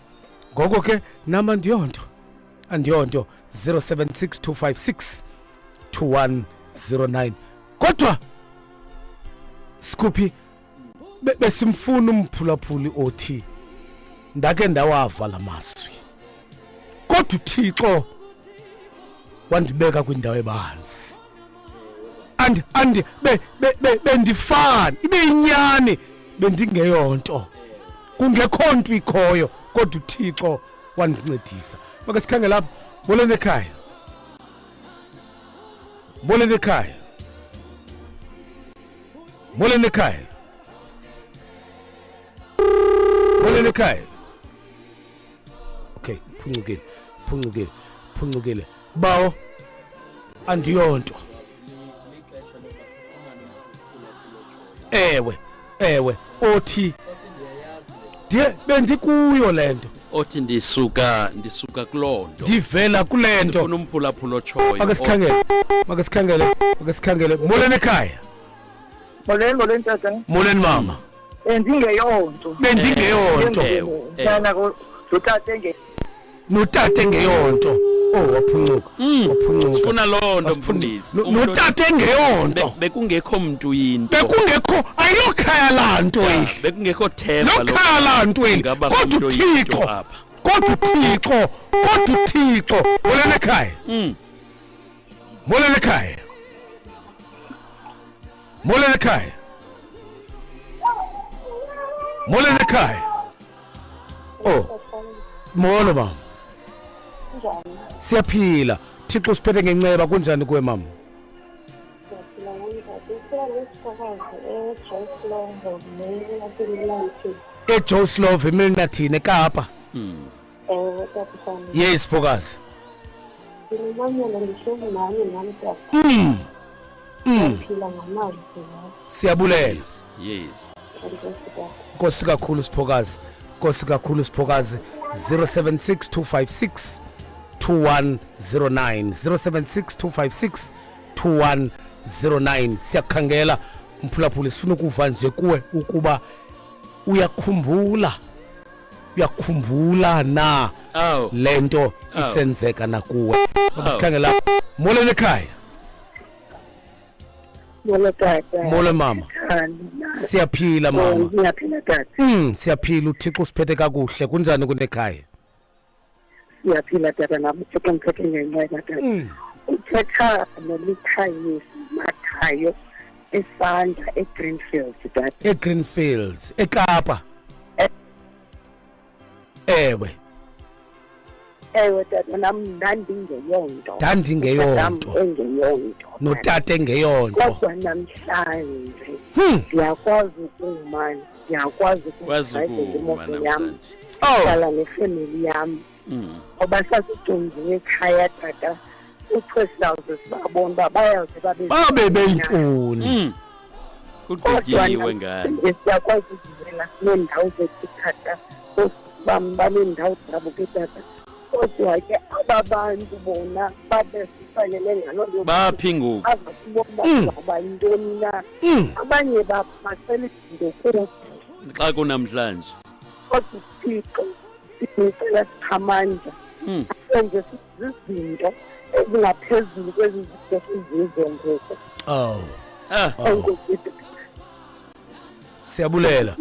ngoko ke nam andiyonto andiyonto 076256 2109 kodwa Scoopy besimfuna umphulaphuli othi ndake ndawava la mazwi kodwa uThixo wandibeka kwindawo ebanzi and and be, be, be, bendifana ibe inyani bendingeyonto kungekho nto ikhoyo kodwa uThixo wandincedisa make sikhangele apha molweni ekhaya molweni ekhaya molweni ekhaya molweni ekhaya okay phuncukile phuncukile phuncukile bawo andiyonto ewe ewe othi ndiye bendikuyo le nto othi ndisuka ndisuka kuloo nto ndivela kule nto sifuna umphulaphula otshoyo make sikhangele make sikhangele make sikhangele molweni ekhaya Molweni molweni tata. molweni mama Bendingeyonto. bendingeyonto Ewe, ewe. Nyana lo tata enge notata engeyonto Oh, waphuncuka. Waphuncuka. Sifuna loo nto, mfundisi. Notata engeyonto. Bekungekho mntu yinto. Bekungekho, ayilokhaya laa nto eli. Bekungekho themba Lokhaya laa nto eli. Ngaba Kodwa ngumntu oyinto uThixo, apha. kodwa uThixo, kodwa uThixo. Molweni ekhaya. Molweni ekhaya. Molweni ekhaya. Molweni ekhaya. Oh. Molo mama. Kunjani? Siyaphila. Thixo usiphethe ngenceba, kunjani kuwe mama? Siyaphila namhlanje. Sicela nesifakazi eJoe Slovo neyaseMilathi. eJoe Slovo eMilnerton eKapa. Ewe, tata Fane. Yes, Phokazi. Ndinimamela ndihleli nani nam tata. Siyaphila ngamazwi wakho. Siyabulela. Yes. Enkosi tata. Nkosi kakhulu Siphokazi. Nkosi kakhulu Siphokazi. 076 256 2109, 076 256 2109. Siyakhangela mphulaphuli, sifuna ukuva nje kuwe ukuba uyakhumbula na lento isenzeka nakuwe. Sikhangela. Molweni ekhaya. Molo tata. Molo mama. Siyaphila mama. Ngiyaphila tata. Siyaphila, uThixo usiphethe kakuhle. Kunjani kunekhaya? Siyaphila tata, nami uThixo ngiphethe ngenceba tata. Uthetha noLukhanyisi Mathayo esandla eGreenfields tata. eGreenfields eKapa. Ewe. Ewe tata, nam ndandingeyonto. Ndandingeyonto. Utatam engeyonto. Notata engeyonto. Kodwa namhlanje ndiyakwazi ukuma, ndiyakwazi Kwazi ukudrivela ukuma imoto yam. namhlanje. Ndihlala nefemeli yam. Ngoba sasijongiwe ekhaya tata, kuthiwe sizawuze sibabone uba bayawuze babe Babe beyintoni? Kugqityiwe ngani. Namhlanje siyakwazi ukuzivela, sineendawo zethu tata, oosisi bam baneendawo zabo ke tata. Kodwa ke aba bantu bona babe sifanele ngaloo nto. Baphi ngoku? Baza kubona uba sizawuba yintoni na. Abanye babo bacela izinto kuthi. Xa kunamhlanje. Kodwa uThixo sinicela siphamandla senze zizinto ezingaphezulu kwezi zinto sizizo ngoku. Oh. Enkosi. Siyabulela.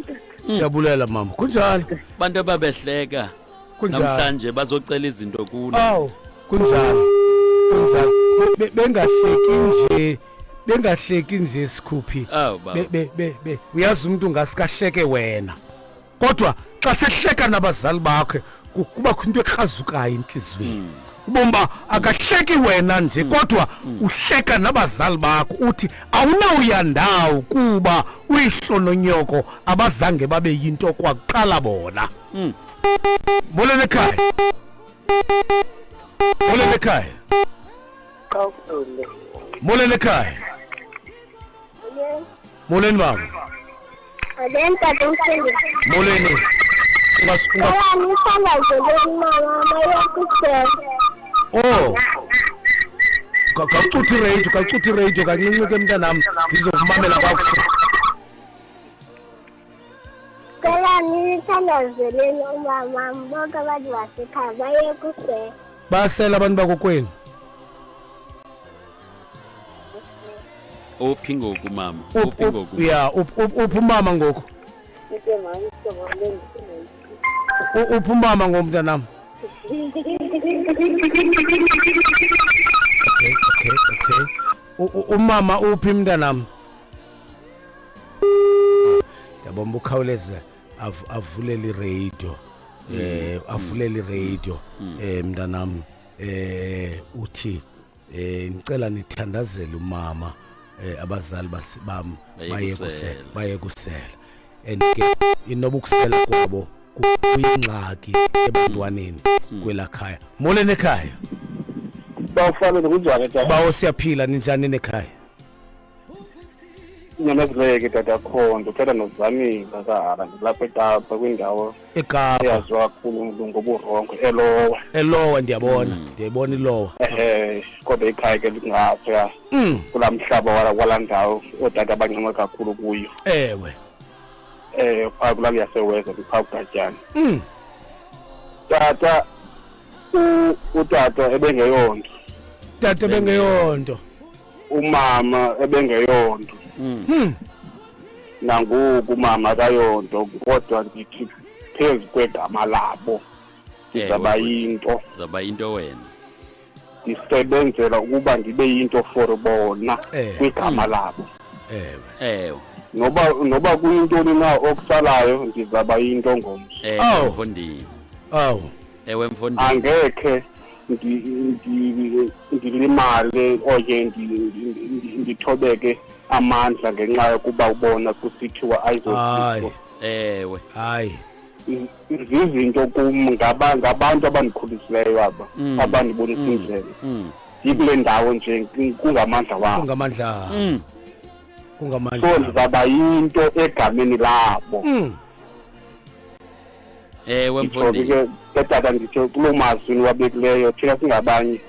Siyabulela mama. Kunjalo. Bantu ababehleka Kunjalo. namhlanje bazocela izinto kuno. Aw, kunjalo. Kunjalo. Bengahleki nje, bengahleki nje sikhuphi. Aw, baba. Be be be uyazi umuntu ngasikahleke wena. Kodwa xa sehleka nabazali bakhe kubakho into ekrazukayo enhliziyweni. Ubomba akahleki wena nje, kodwa uhleka nabazali bakho, uthi awunawuya ndawo kuba uyihlononyoko abazange babe yinto kwaqala bona. Molweni ekhaya. Molweni ekhaya. Qawule. Molweni ekhaya. Molweni mama. Molweni tata umfundisi. Molweni. Ungas Cela nithandazeleni mama bayokusela. Oh. Khawucuthe iradio, khawucuthe iradio kancinci ke mntanam, ndizokumamela kakuhle. Cela nithandazeleni umama bonke abantu basekhaya bayekusela. Basela abantu bakokwenu. Uphi ngoku mama? Uphi ngoku? Ya, uphi umama ngoku? Ike mama, sibonge. Uphi umama ngoku mntanam? Okay. Umama uphi mntanam? Ndiyabona ukhawuleze avulele iradio. Avulele iradio. Mntanam, uthi ngicela nithandazele umama, abazali bam baye kusela, baye kusela. And ke inoba ukusela kwabo kuyingxaki ebantwaneni kwelakhaya. Molweni ekhaya. Bawufanele kunjani tata? Bawo siyaphila, ninjani nekhaya? Nyamezileke tata Khondo, uthetha noZamile kaHara, ndilapha eKapa kwindawo eKapa eyaziwa kakhulu ngoburongo eLowa. Elowa ndiyabona, ndiyayibona iLowa. Kodwa ikhaya ke lingaphaya kulaa mhlaba walaa ndawo ootata abancinci kakhulu kuyo. Ewe. Phaa kulaa yaseweza phaa kuGatyana. Tata, Utata ebengeyonto. Tata ebengeyonto. Umama ebengeyonto. Nangoku umama akayonto, kodwa ndithi phezu kwegama labo ndizaba yinto. Zaba yinto wena. Ndisebenzela ukuba ndibe yinto for bona kwigama labo. Ewe. Noba kuyintoni na okusalayo, ndizaba yinto ngomso. Ewe mfondini. Awu. Ewe mfondini. Angekhe ndilimale oye ndithobeke amandla ngenxa yokuba ubona kusithiwa ayizothixo. Ewe. Hayi. Zizinto kum ngabantu abandikhulisileyo aba, abandibonisa indlela. Ndikule ndawo nje kungamandla wabo. Kungamandla. Kungamandla. So ndizaba yinto egameni labo. Ewe mfondini. Ke tata nditsho kuloo mazwi niwabekileyo, thina singabanye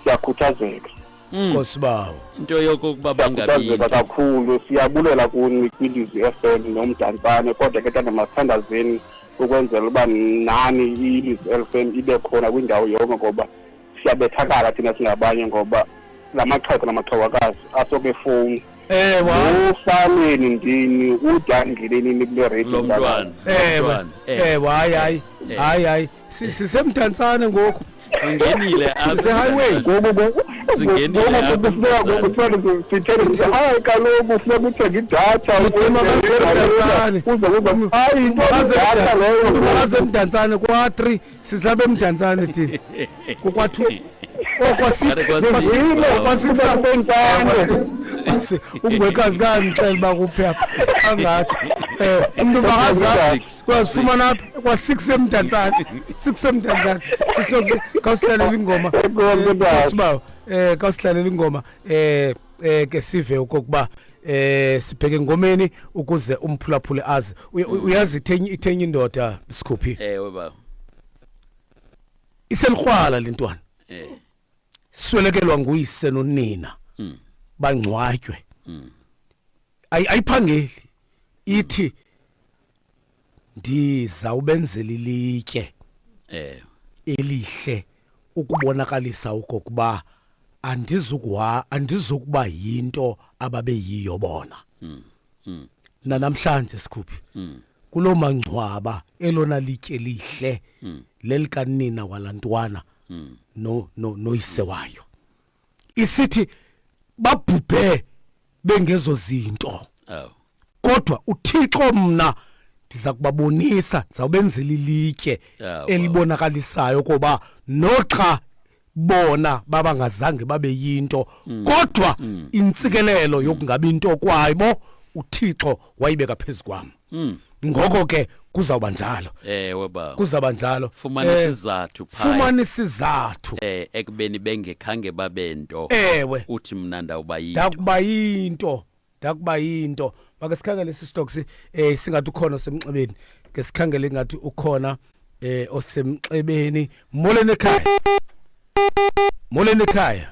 siyakhuthazeka. Nkosi bawo. Into yokokuba bangabi kakhulu, siyabulela kuni kwiLizwi FM noMdantsane, kodwa ke tata masithandazeni ukwenzela uba nani iLizwi FM ibe khona kwindawo yonke, ngoba siyabethakala thina singabanye, ngoba la maxhego namaxhewakazi asoke efowuni. Ewe. Ufaleni ndini udangile kule radio. Lo mntwana. Ewe. Ewe, hayi hayi. Hayi hayi. Sisemdantsane ngoku. Singenile apha. Sihighway. Ngoku Singenile apha. Sithele hayi kaloku funeka uthenge idatha. Hayi into idatha leyo. Makaze kwa 3 sizabe emdantsane thina. Kukwa 2. Okwa 6. Kwa 6 ungwekazi kanixela uba kuphi apha angathi umntu makazazi kwazifumana apha kwa-6 emdantsane, 6 emdantsane. Sisinokuthi khawusihlalela ingoma sibawo, khawusihlalela ingoma ke sive okokuba sibheke engomeni ukuze umphulaphule azi. Uyazi ithenye indoda Sikhuphi. Ewe baba. Iselikrwala le ntwana. Swelekelwa nguyise nonina. Bangcwatywe. Ayiphangeli. Ithi ndizawubenzela ilitye elihle ukubonakalisa okokuba andizukuba yinto ababeyiyo bona. Namhlanje Sikhuphi kuloo mangcwaba elona litye lihle lelikanina walantwana noyise wayo. Isithi babhubhe bengezo zinto. Kodwa uThixo mna ndiza kubabonisa, ndizawubenzela ilitye elibonakalisayo kuba noxa bona babangazange babe yinto, kodwa intsikelelo yokungabi into kwabo uThixo wayibeka phezu kwam. Ngoko ke kuzawuba njalo. Ewe baba. Kuzawuba njalo. Fumana isizathu phaya. Fumana isizathu. Ekubeni bengekhange babento. Ewe. Uthi mna ndawuba yinto. Ndakuba yinto. Ndakuba yinto. Make sikhangele isistocks singathi ukhona osemxebeni. Ke sikhangele ngathi ukhona osemxebeni. Molweni ekhaya. Molweni ekhaya.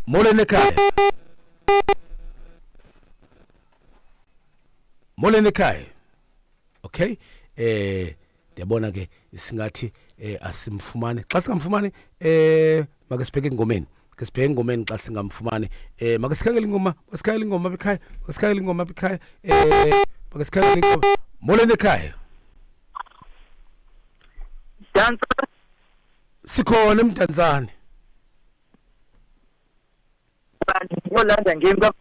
Molweni ekhaya. Molweni ekhaya. Okay. Ndiyabona ke singathi asimfumane. Xa singamfumane make sibheke engomeni. Ke sibheke engomeni xa singamfumane. Make sikhangele ingoma, masikhangele ingoma ekhaya, masikhangele ingoma ekhaya. Make sikhangele ingoma. Molweni ekhaya. Dansa. Sikhona emdantsane. Yolanda ngemva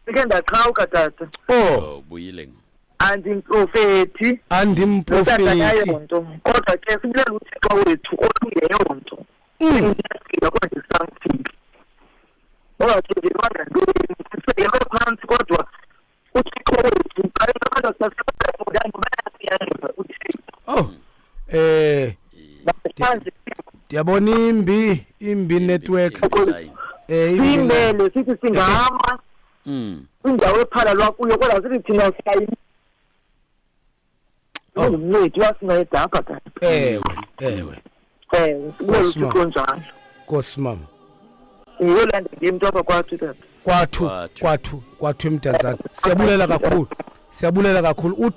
sike ndaqhawuka tata. Oh, buyile. Andimprofeti. Andimprofeti. Kodwa ke sibulela uThixo wethu olungeyonto. Ngiyakwazi something. Owathi ngantoni sisekelo phansi kodwa uThixo wethu abantu basebenzisa uThixo. Oh. Ndiyabona imbi network. Simele sithi singama. Indawo ephalalwa kuyo kodwa sithi thina siyayi. Umncedi wasinceda apha tata. Ewe, ewe. UThixo njalo. Nkosi mama. Yolanda ngemntu apha kwathu tata. Kwathu emdantsane. Siyabulela kakhulu. Siyabulela kakhulu.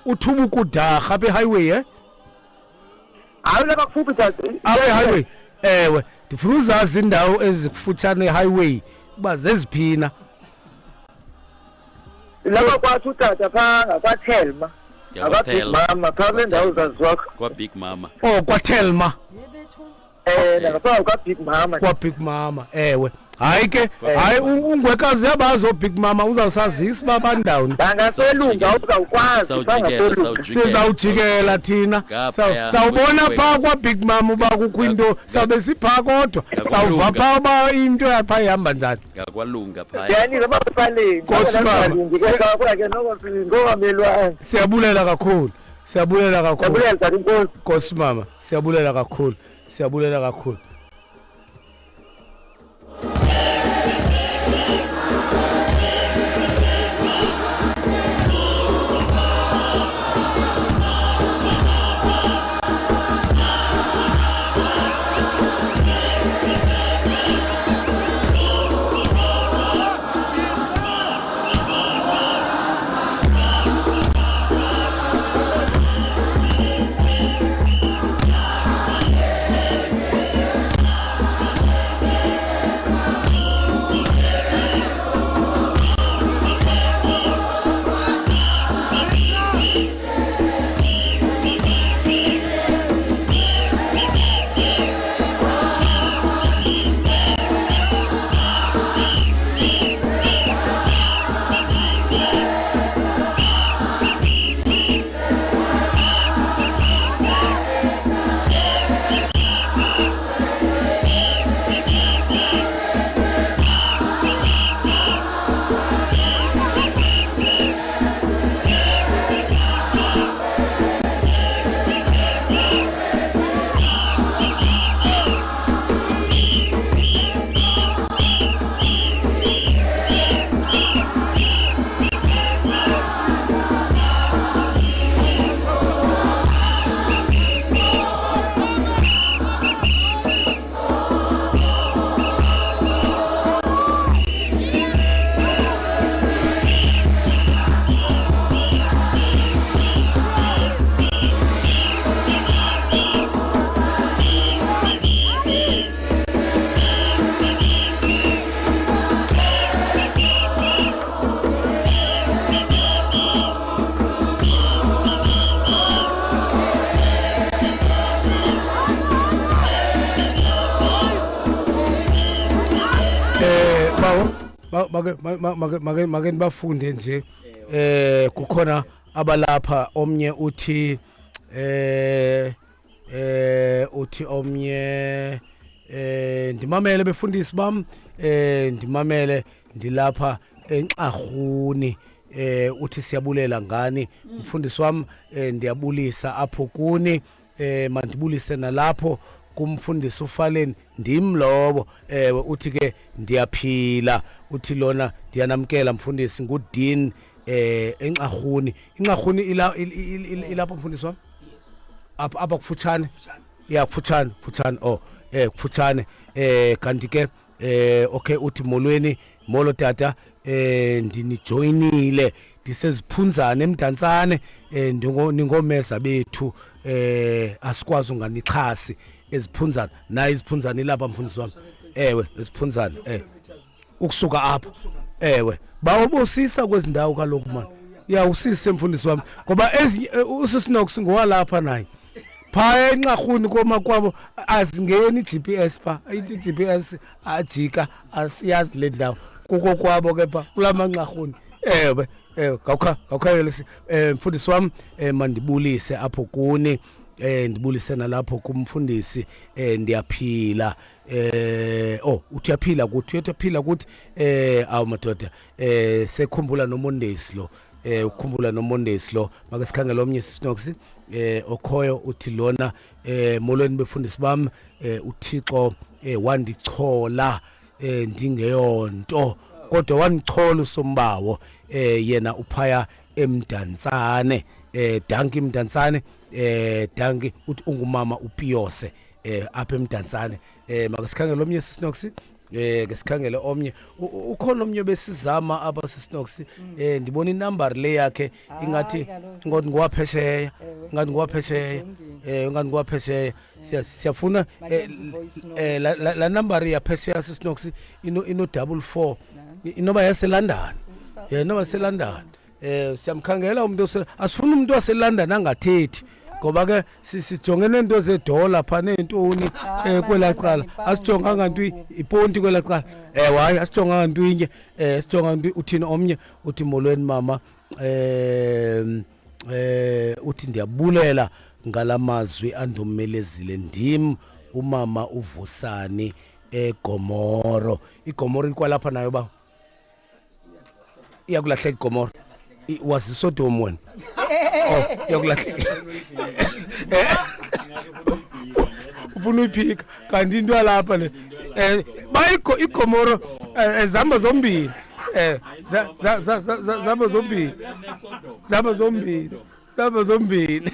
Uthubukudarha apha ehighway Hayi Hayi, lapha kufuphi tata. Apha ehighway. Ewe, ndifuna uzazi indawo ezikufutshane ehighway uba zeziphina. Lapha kwathu utata phaa ngakwaThelma. Ngakwa-Big Mama, phaa kule ndawo zaziwakho. Kwa-Big Mama. Oh, kwaThelma. Nangaphaa kwa-Big Mama. Kwa-Big Mama, ewe. Hayi ke, hayi ungwekazi uyabazi ooBig Mama, uzawusazisa uba bandawoni. Bangaselunga uzawukwazi, bangaselunga. Sizawujikela thina. Sawubona phaa kwaBig Mama uba kukho into, sawube siphaa kodwa. Sawuva phaa uba into yapha ihamba njani. Ngakwalunga phaya. Yani noba kuqaleni. Nkosi baba. Kodwa ke noko singobamelwane. Siyabulela kakhulu. Siyabulela kakhulu. Siyabulela tata, inkosi. Nkosi mama, siyabulela kakhulu. Siyabulela kakhulu. Bawo, make nibafunde nje. Kukhona abalapha, omnye uthi uthi omnye ndimamele befundisi bam, ndimamele ndilapha eNxarhuni. Uthi siyabulela ngani mfundisi wam, ndiyabulisa apho kuni, mandibulise nalapho kumfundisi uFaleni, ndim lowo. Uthi ke ndiyaphila, uthi lona ndiyanamkela mfundisi, nguDean eNxarhuni. INxarhuni ilapho mfundisi wam? Apha kufutshane. Ya, kufutshane, kufutshane. Oh, kufutshane. Kanti ke okay, uthi molweni, molo tata, ndinijoyinile, ndiseziphunzane eMdantsane, ningomeza bethu, asikwazi unganixhasi eziphunzana. Nayo iziphunzana ilapha mfundisi wami. Ewe, iziphunzana, ukusuka apha. Ewe, bawubusisa kwezi ndawo kaloku man. Ya, usise mfundisi wami, ngoba ezinye usisinox ngowalapha naye. Phaya eNxarhuni komakwabo azingeni i-GPS pha, ithi i-GPS ajika asiyazi le ndawo. Kuko kwabo ke pha kulamanxarhuni. Ewe, ngawukhayele mfundisi wami, mandibulise apho kuni, ndibulise nalapho kumfundisi, ndiyaphila. Oh, uthi uyaphila kuthi, uthi uyaphila kuthi, awu madoda, sekhumbula noMondesi lo, ukhumbula noMondesi lo. Make sikhangele omnye sisinox, okhoyo uthi lona, molweni befundisi bam, uThixo wandichola ndingeyonto, kodwa wandichola usombawo, yena uphaya eMdantsane, danki Mdantsane, danki, uthi ungumama uPiyose, apha eMdantsane. Make sikhangele omnye sisinox, Ke sikhangele omnye. Ukhona omnye besizama apha sisinox, ndibona inumber le yakhe ingathi kaloku. Ngathi ngowaphesheya. Ewe, Ngathi ngowaphesheya. ujongile. Ngathi ngowaphesheya. Siyafuna Makenze i-voice note. La number yaphesheya sisinox ino 44 inoba yaseLondon. Inoba yaseLondon. Siyamkhangela umuntu asifuna umuntu waseLondon angathethi ngoba ke sijonge neento zedola pha neentoni kwelaa cala, asijonganga nto iponti kwelaa cala. Hayi, asijonganga nto inye. Sijonga nto uthini omnye, uthi molweni mama, uthi ndiyabulela ngalamazwi andomelezile, ndim umama uVusani eGomoro. IGomoro ikwalapha nayo ba iyakulahleka iGomoro. Wazisodom wena. Oh, iyakulahleka. Ufuna uyiphika kanti into yalapha le. Bayikho iGomoro, zihamba zombini. Zihamba zombini. Zihamba zombini. Zihamba zombini.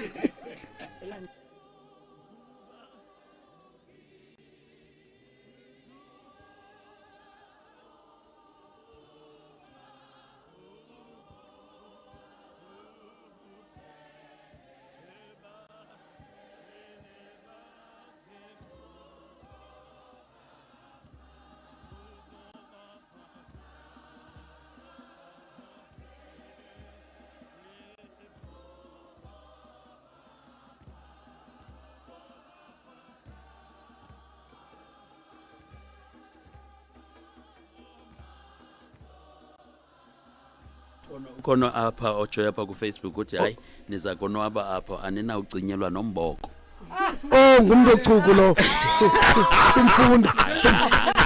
Khona apha otshoyo apha kuFacebook uthi hayi, niza konwaba apha, aninawucinyelwa nomboko. Oh, ngumntu ochuku lo. Sumfunda.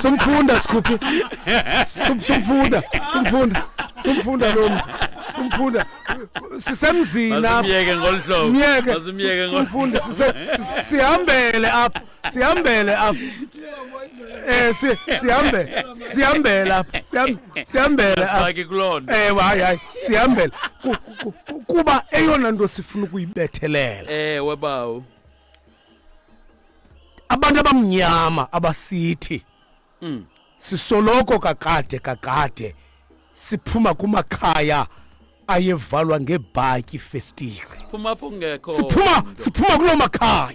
Sumfunda sikhuphi. Sumfunda, sumfunda. Sumfunda lo mntu. Sumfunda. Sisemzini apha. Masimyeke ngolu hlobo. Myeke. Masimyeke ngolu Sumfunda sihambele apha. Sihambele apha. Sihambe. Sihambele apha. Sihambele apha. Asifaki kuloo nto. Hayi, hayi, sihambele. Kuba eyona nto sifuna ukuyibethelela. Ewe, bawo. Abantu abamnyama abasithi sisoloko kakade kakade siphuma kumakhaya ayevalwa ngebhatyi festile. Siphuma apho kungekho nto. Siphuma kuloo makhaya.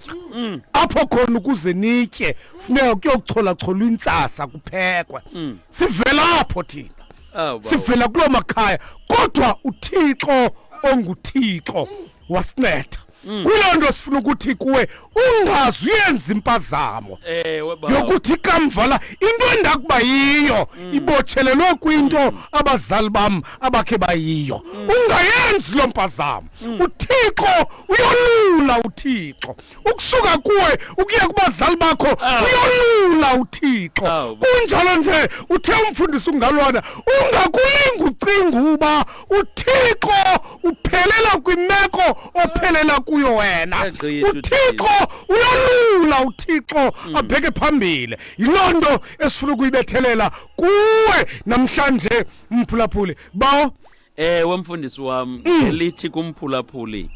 Apho khona ukuze nitye funeka kuyokuchola-cholwa intsasa kuphekwe. Sivela apho thina. Awu, bawo. Sivela kuloo makhaya, kodwa uThixo onguThixo wasinceda. Kuloo nto sifuna ukuthi kuwe ungazi uyenza impazamo. Ewe, bawo. Yokuthi ikamva la into endakuba yiyo ibotshelelwe kwinto abazali bam abakhe bayiyo. Ungayenzi loo mpazamo. uThixo uyolula, uThixo ukusuka kuwe ukuya kubazali bakho uyolula uThixo. Kunjalo nje uthe umfundisi uNgalwana ungakulinga ucinga uba uThixo uphelela kwimeko ophelela kuyo wena. Uyagqitha uThixo uyolula, uThixo abheke phambili. Yiloo nto esifuna ukuyibethelela kuwe namhlanje mphulaphuli. Bawo. Ewe mfundisi wam, elithi kumphulaphuli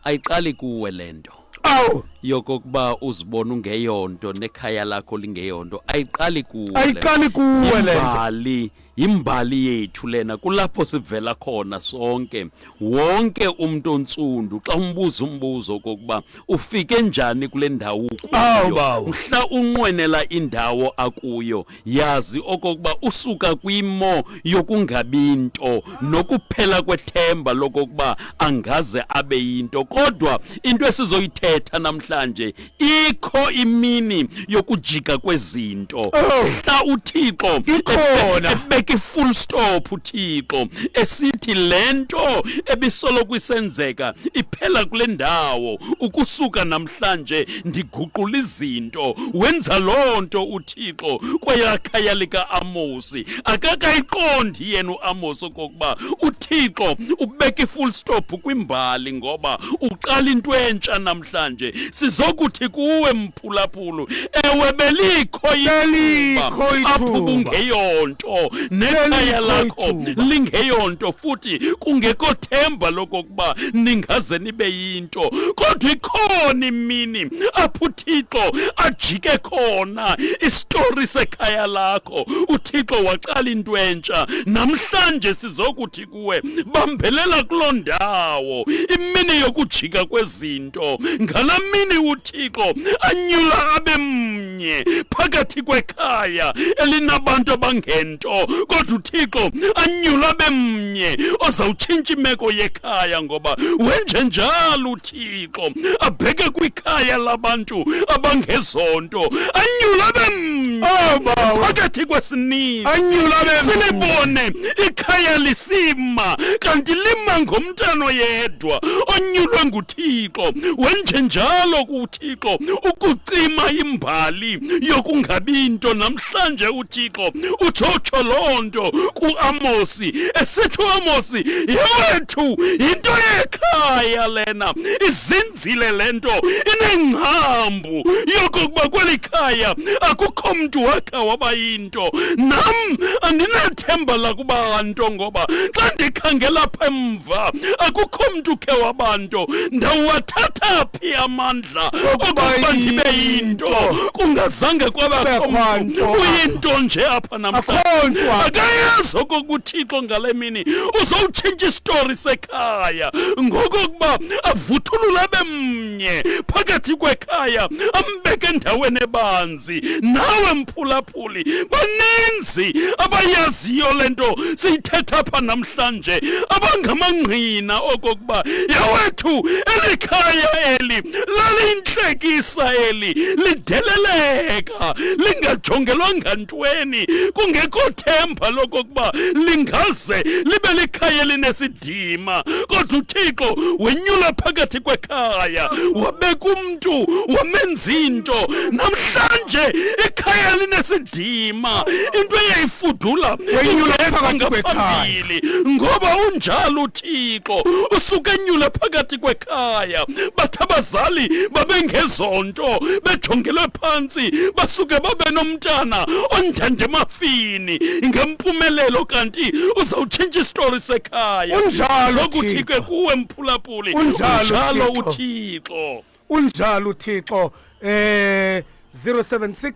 ayiqali kuwe le nto. Awu. Yokokuba uzibone ungeyonto nekhaya lakho lingeyonto, ayiqali kuwe le nto. Ayiqali kuwe le nto. Imbali, imbali yethu lena, kulapho sivela khona sonke. Wonke umuntu ontsundu xa umbuza umbuzo okokuba ufike njani kule ndawo ukuyo, Awu, bawo. mhla unqwenela indawo akuyo, yazi okokuba usuka kwimo yokungabi nto nokuphela kwethemba lokokuba angaze abe yinto. Kodwa into esizoyithetha namhlanje, ikho imini yokujika kwezinto. Oh. Mhla uThixo Ikhona. ebeka i-full stop, uThixo esithi le nto ebisoloko isenzeka iphela kule ndawo, ukusuka namhlanje ndiguqula izinto. Wenza loo nto uThixo kwelaa khaya lika-Amosi. Akakayiqondi yena uAmosi okokuba uThixo ubeka i-full stop kwimbali ngoba uqala into entsha namhlanje. Sizokuthi kuwe mphulaphulu, ewe belikho Belikho ithuba apho ithuba. ubungeyonto. Nekhaya lakho ithuba. lingeyonto futhi kungekho themba lokokuba ningaze nibe yinto, kodwa ikhona imini apho uThixo ajike khona isitori sekhaya lakho. UThixo waqala into entsha. Namhlanje sizokuthi kuwe, bambelela kuloo ndawo. Imini yokujika kwezinto, ngalaa mini uThixo anyula abe mnye phakathi kwekhaya elinabantu abangento, kodwa uThixo anyula abe mnye ozawutshintsha imeko yekhaya, ngoba wenje njalo uThixo abheke kwikhaya labantu abangezonto, anyula abe mnye Oh, bawo. phakathi kwesininzi. Anyula abe mnye. Silibone ikhaya lisima, kanti lima ngomntana oyedwa onyulwe nguThixo. Wenje njalo kuThixo ukucima imbali yokungabi nto. Namhlanje uThixo utshotsho loo nto kuAmosi, esithi uAmosi, yewethu, yinto yekhaya lena, izinzile le nto, inengcambu yokokuba kweli khaya akukho mntu wakha waba yinto. Nam andinathemba lakuba nto, ngoba xa ndikhangela apha emva akukho mntu khe wabanto. Ndawathatha phi amandla okokuba ndibe yinto kungazange kwabakho Kubekho mntu nto. uyinto nje apha namhlanje? Akho nto apha. Akayazi okokuba uThixo ngale mini uzowutshintsha isitori sekhaya ngokokuba avuthulule abe mnye phakathi kwekhaya, ambeke endaweni ebanzi. Nawe mphulaphuli, baninzi abayaziyo le nto siyithetha apha namhlanje, abangamangqina okokuba yawethu, eli khaya eli laliyintlekisa, eli lideleleka, lingajongelwanga ntweni, kungekho themba lokokuba lingaze libe likhaya elinesidima, kodwa uThixo wenyula phakathi kwekhaya, wabeka umntu, wamenza into. Namhlanje ikhaya linesidima, into eyayifudula Wenyula ingekho phakathi kwekhaya. ngaphambili, ngoba unjalo uThixo, usuke enyule phakathi kwekhaya. Bathi abazali babengezonto, bejongelwe phantsi, basuke babe nomntana ondanda emafini ngempumelelo, kanti uzawutshintsha isitori sekhaya. Unjalo Zokuthi uThixo. ke kuwe mphulaphuli, Unjalo unjalo uThixo. uThixo. Unjalo uThixo. 076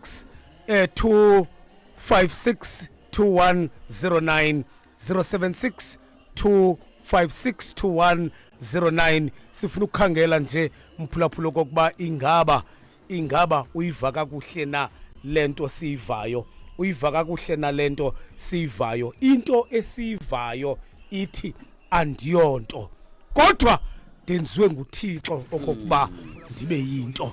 256 2109, 076 256 2109. Sifuna ukukhangela nje, mphulaphula, kokuba ingaba uyiva kakuhle na lento siyivayo, uyiva kakuhle na lento siyivayo. Into esiyivayo ithi andiyonto, kodwa ndenziwe nguThixo okokuba ndibe yinto.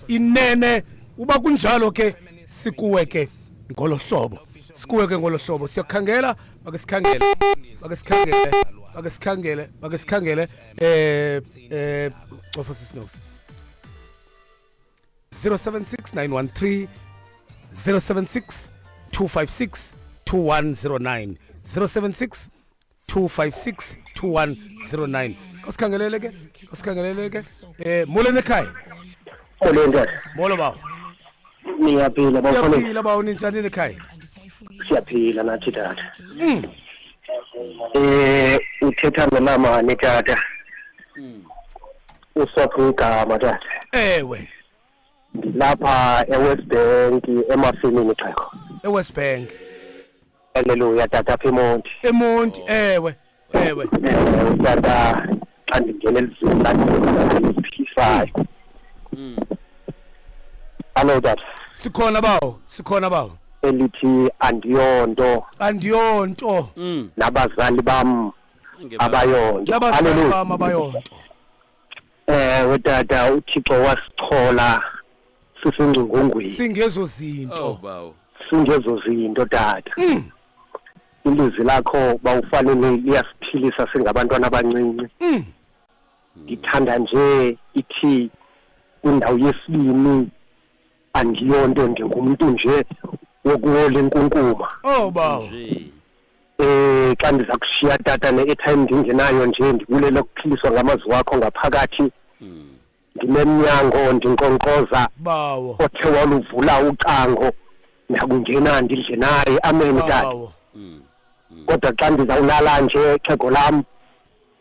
Inene uba kunjalo ke, sikuwe ke ngolo hlobo, sikuwe ke ngolo hlobo. Siyakhangela, make sikhangele, make sikhangele, make sikhangele, make sikhangele. Cofa sisinox 076913, 076 256 2109, 076 256 2109. Kasikhangelele ke, kasikhangelele ke. Molweni ekhaya. Molweni tata. Molo bawo. Niyaphila bafana? Siyaphila bawo, ninjani ekhaya? Siyaphila nathi tata. Uthetha nolamane tata. Usapho igama tata. Ewe. Lapha eWest Bank emafemini xhego. eWest Bank. Haleluya tata, apha eMonti. eMonti, ewe ewe. Tata, xa ndingena elizweni lakho. Hallo tata. Sikhona bawo, sikhona bawo. Elithi andiyonto. Andiyonto. Nabazali bam abayonto. Nabazali Hallelujah. bam abayonto. Tata, uThixo wasichola sisengcungungweni. Singezo zinto. Oh bawo. Singezo zinto tata. Ilizwi lakho bawufanele liyasiphilisa singabantwana abancinci. Ngithanda nje ithi kwindawo yesibini, andiyonto, ndingumntu nje wokuwola inkunkuma. Oh bawo. Xa ndiza kushiya tata ne-airtime ndingenayo nje, ndibulela ukuphiliswa ngamazwi wakho ngaphakathi. Ndinemnyango ndinkqonkqoza, bawo, othe waluvula ucango ndakungena ndidle naye. Amen tata. Bawo. Kodwa xa ndizawulala nje, xhego lam,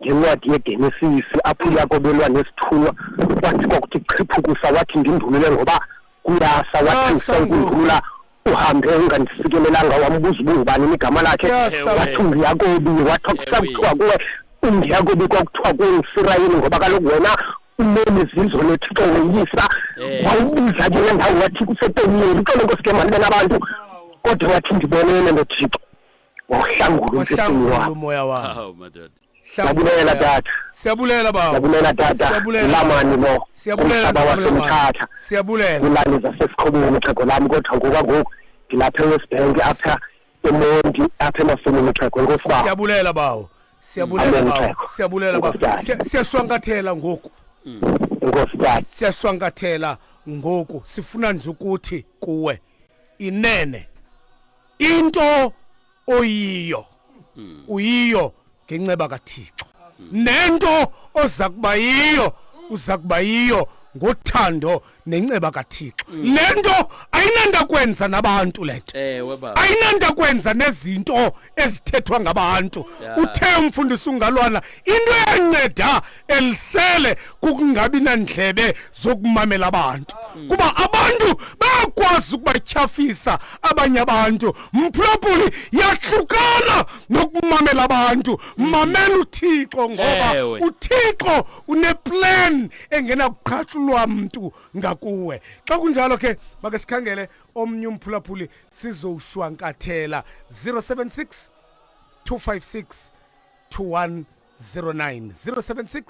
ngencwadi yeGenesisi apho uYakobi elwa nesithunywa, wathi kwakuthi qhiphukusa, wathi ndindulule ngoba kuyasa, wathi ndisawukundulula uhambe ungandisikelelanga. Wambuza ubungubani igama lakhe, wathi unguYakobi. Wathi kusakuthiwa kuwe unguYakobi, kwakuthiwa kuwe nguSirayeli, ngoba kaloku wena unemizindlo noThixo woyisa. Wawubiza ke le ndawo wathi kusePeniyeli. Uxolo Nkosi ke mani abantu, kodwa wathi ndibonene noThixo, wawuhlangula umphefumlo wam. Umoya wam. Awu madoda. Siyabulela tata. Siyabulela baba. Siyabulela tata. Siyabulela. Lamani lo. Siyabulela Umhlaba baba. waseMthatha. Siyabulela. Kwilali zaseSikhobeni xhego lam, kodwa ngoku ndilapha eWest Bank, apha eMonti, apha emasimini xhego. Enkosi baba. Siyabulela bawo. Siyabulela Amen, bawo. Xhego. Siyabulela bawo. Enkosi, tata. Siyashwankathela ngoku. Enkosi tata. Siyashwankathela ngoku. Sifuna nje ukuthi kuwe inene into oyiyo uyiyo ngenceba kaThixo, nento oza kuba yiyo uza kuba yiyo ngothando nenceba kaThixo. Lento ayinanda kwenza nabantu lento. Ewe baba. Ayinanda kwenza nezinto ezithethwa ngabantu. Uthe umfundisi ungalwana into eyanceda elisele kukungabi nandlebe zokumamela abantu, kuba abantu bayakwazi ukubatyhafisa abanye abantu. Mphulaphuli, yahlukana nokumamela abantu, mamela uThixo, ngoba uThixo uneplan engenakuqhatshulwa mntu ngakuwe. Xa kunjalo ke make sikhangele omnye umphulaphuli, sizowushwankathela. 076 256 2109, 076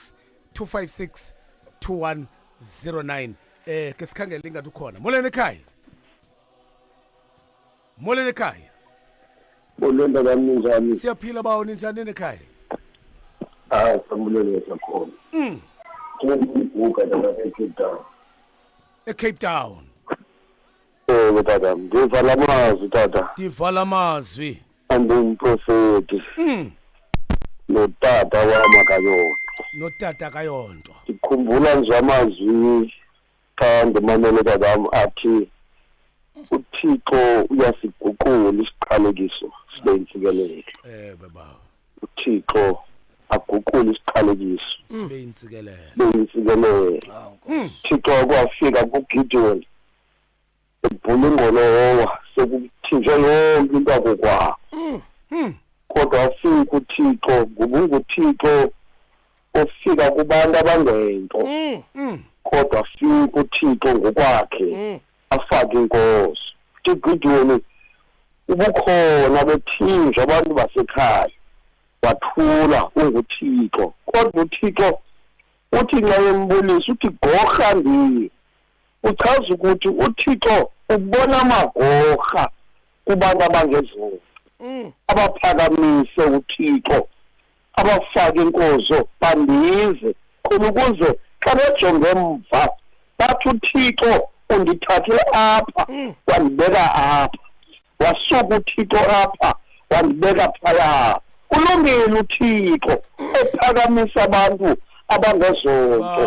256 2109. Ke sikhangele, ingathi ukhona. Molweni ekhaya, molweni ekhaya. Molweni baba, ninjani? Siyaphila bawo, ninjani ekhaya? Hayi, sambulele sakhona. Ndibhuka tata eCape Town. ECape Town. Ewe tata, ndiva la mazwi tata. Ndivala amazwi. Andingumprofeti. Notata wam akayonto. Notata kayonto. Ndikhumbula nje amazwi xa ndimamele tatam athi uThixo uyasiguqula isiqalekiso sibe yintsikelelo. Ewe bawo. uThixo aguqule isiqalekiso sibe yintsikelelo. Sibe yintsikelelo. Thixo kwafika kuGideon ebhula ingqolowa, sekuthinjwe yonke into akokwabo, kodwa wafika uThixo, ngoba unguThixo ofika kubantu abangento, kodwa afika uThixo ngokwakhe afake inkozo. UGideon ubukhona bethinjwa abantu basekhaya, wathula, unguThixo, kodwa uThixo uthi nxa yembulisa uthi gorha ndiye. Uchaza ukuthi uThixo ubona amagorha kubantu abangezonto, abaphakamise uThixo, abafake inkozo, bandize khona ukuze xa bejonge emva bathi uThixo undithathe apha wandibeka apha, wasuka uThixo apha wandibeka phaya. Kulungile uThixo ephakamisa abantu abangezonto,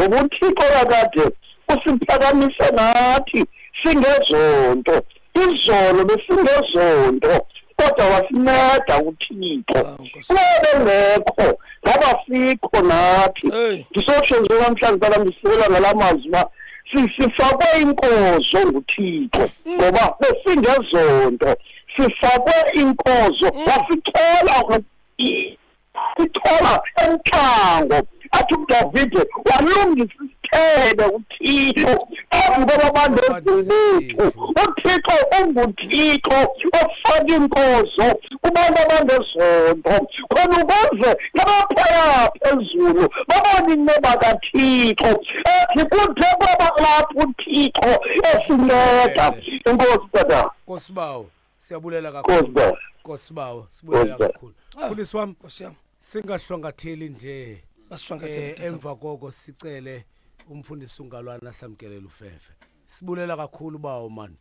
ngoba uThixo kakade usiphakamisa nathi singezonto. Izolo besingezonto, kodwa wasinceda uThixo. Kubengekho ngaba sikho nathi. Ndisotsho nje namhlanje tata, ndisikela ngala mazwi uba sifakwe inkozo nguThixo, ngoba besingezonto, sifakwe inkozo, wasithola sithola entlango. Athi uDavide walungisa isithebe uThixo phambi kwababandezeli bethu. uThixo unguThixo ofaka inkozo kubantu abangezonto, khona ukuze nabaphaya phezulu babone inceba kaThixo, ethi kuthe kwaba lapho uThixo esinceda. Enkosi tata. Nkosi bawo, siyabulela Nkosi kakhulu. baba. Nkosi bawo, sibulela Nkosi baba. kakhulu. Mfundisi wam, Nkosi yam. singashwankatheli nje. Asishwankathele, tata. Emva koko sicele umfundisi ungalwana samkelele ufefe. Sibulela kakhulu bawo man,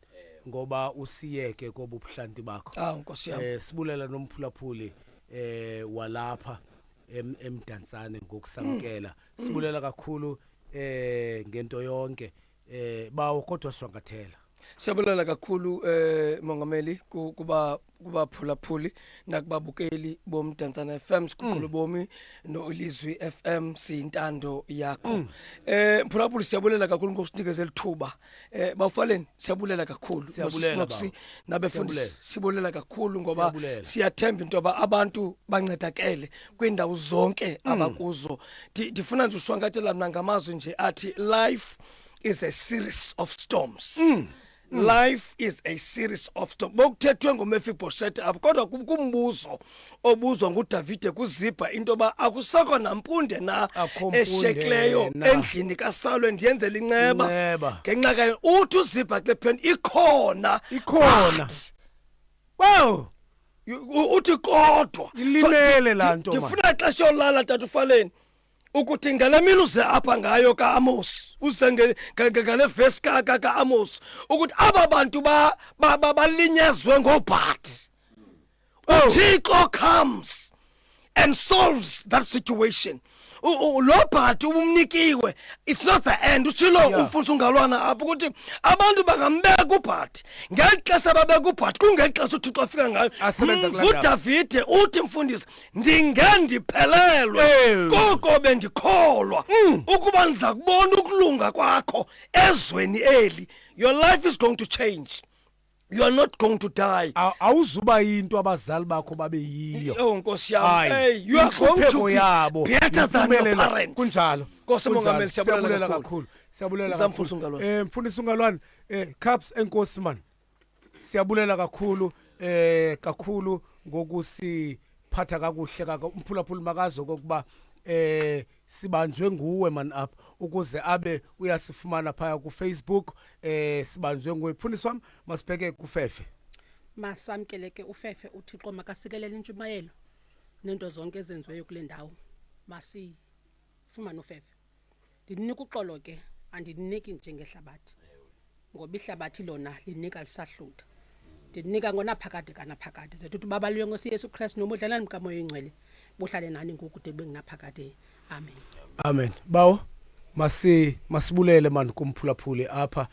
ngoba usiyeke kobu buhlanti bakho. Ah, Nkosi yam. Sibulela nomphulaphuli walapha eMdantsane ngokusamkela. Sibulela kakhulu ngento yonke. Bawo, kodwa shwankathela. Siyabulela kakhulu Mongameli kuba kubaphulaphuli nakubabukeli boMdantsane FM siguqula ubomi noLizwi FM siyintando yakho. Mphulaphuli siyabulela kakhulu ngokusinikeza elithuba. Bafaleni siyabulela kakhulu. Siyabulela, Nosisi baba. nabefundisi Siyabulela. sibulela kakhulu ngoba Siyabulela. siyathemba into yoba abantu bancedakele kwiindawo zonke abakuzo. Ndifuna nje ushwankathela mna ngamazwi nje athi life is a series of storms. Life is a series of storms. Bokuthethwe ngoMefiboshet apho kodwa kumbuzo obuzwa nguDavide kuZibha into yoba akusekho nampunde na Akho mpunde eshekileyo na. endlini kaSawule ndiyenzela inceba. Inceba. Ngenxa kayo uthi uZibha kule phendu ikhona. Ikhona. But Wow. Uthi kodwa Ilimele laa nto, man. ndifuna xesha yolala tata ufaleni ukuthi ngale mini uze apha ngayo kaAmos uze ngale vesi kaAmos ukuthi aba bantu balinyazwe ngobhathi. uThixo comes and solves that situation. Lo bhathi ubumnikiwe, it's not the end. Utshilo umfundisi ungalwana apho ukuthi abantu bangambeka ubhathi ngeli xesha babeka ubhathi kungeli xesha uThixo afika ngayo. Asebenza kulaa Mvu ndawo. Davide uthi mfundisi ndinge ndiphelelwe Ew. koko bendikholwa ukuba ndiza kubona ukulunga kwakho ezweni eli. Your life is going to change. You are not going to die. Awuzuba yinto abazali bakho babe yiyo. Oh Nkosi yami. Hayi. Hey, you are going to Intlupheko be yabo, better than your impumelelo. parents. Kunjalo. Nkosi Kunjalo. Mongameli, siyabulela Siyabulela kakhulu. kakhulu. Siyabulela Izam kakhulu. Mfundisi Ungalwane. Mfundisi Ungalwane, Caps enkosi man. Siyabulela kakhulu kakhulu ngokusiphatha kakuhle kaka umphulaphuli makazo kokuba sibanjwe nguwe man up ukuze abe uyasifumana phaya ku Facebook sibanjwe nguwe. Mfundisi wami, masibheke kufefe. Masamkele ke ufefe uThixo makasikelele intshumayelo nento zonke ezenziweyo kule ndawo. Masifumane ufefe. Ndinika uxolo ke, andiniki njengehlabathi, ngoba ihlabathi lona linika lisahlutha. Ndinika ngonaphakade kanaphakade. Zethu uthi ubabalulwe Nkosi Yesu Kristu nomudlalani kaMoya Oyingcwele buhlale nani ngoku de kube ngunaphakade. Amen. Amen. Bawo, masibulele man kumphulaphuli apha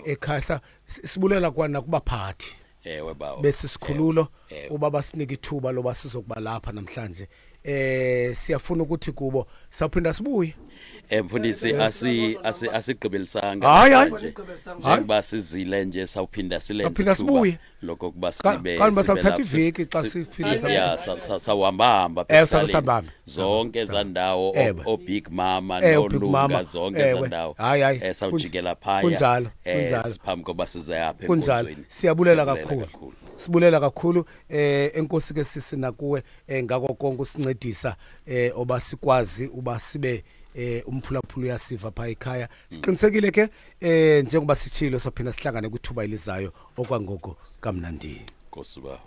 ekhaya. Sibulela kwana kubaphathi. Ewe bawo. Bese sikhululo Ewe. uba basinike ithuba loba sizokuba lapha namhlanje. Siyafuna ukuthi kubo sawuphinda sibuye. Mfundisi asigqibelisanga Hayi, hayi. namhlanje. Hayi. Njengoba sizile nje sawuphinda silenze Sawuphinda ithuba sibuye. lokokuba sibe Kanti sibe basawuthatha lapha. iveki xa siphinda Ya, sawuhamba-hamba apha Ewe, ekuhlaleni. sawuhamba-hamba. Zonke ezaa ndawo, Ewe. oBig Mama Ubig noLunga, Mama. zonke Ewe. ezaa ndawo. Hayi, hayi. Sawujikela phaya. Kunjalo, kunjalo. Phambi koba size apha Kunjalo. enkonzweni. Siyabulela kakhulu. Sibulela kakhulu enkosi ke sisi nakuwe ngako konke usincedisa oba sikwazi uba sibe umphulaphula uyasiva pha ekhaya. Siqinisekile ke njengoba sitshilo sophinda sihlangane kwithuba elizayo okwangoko kamnandi. Nkosi bawo.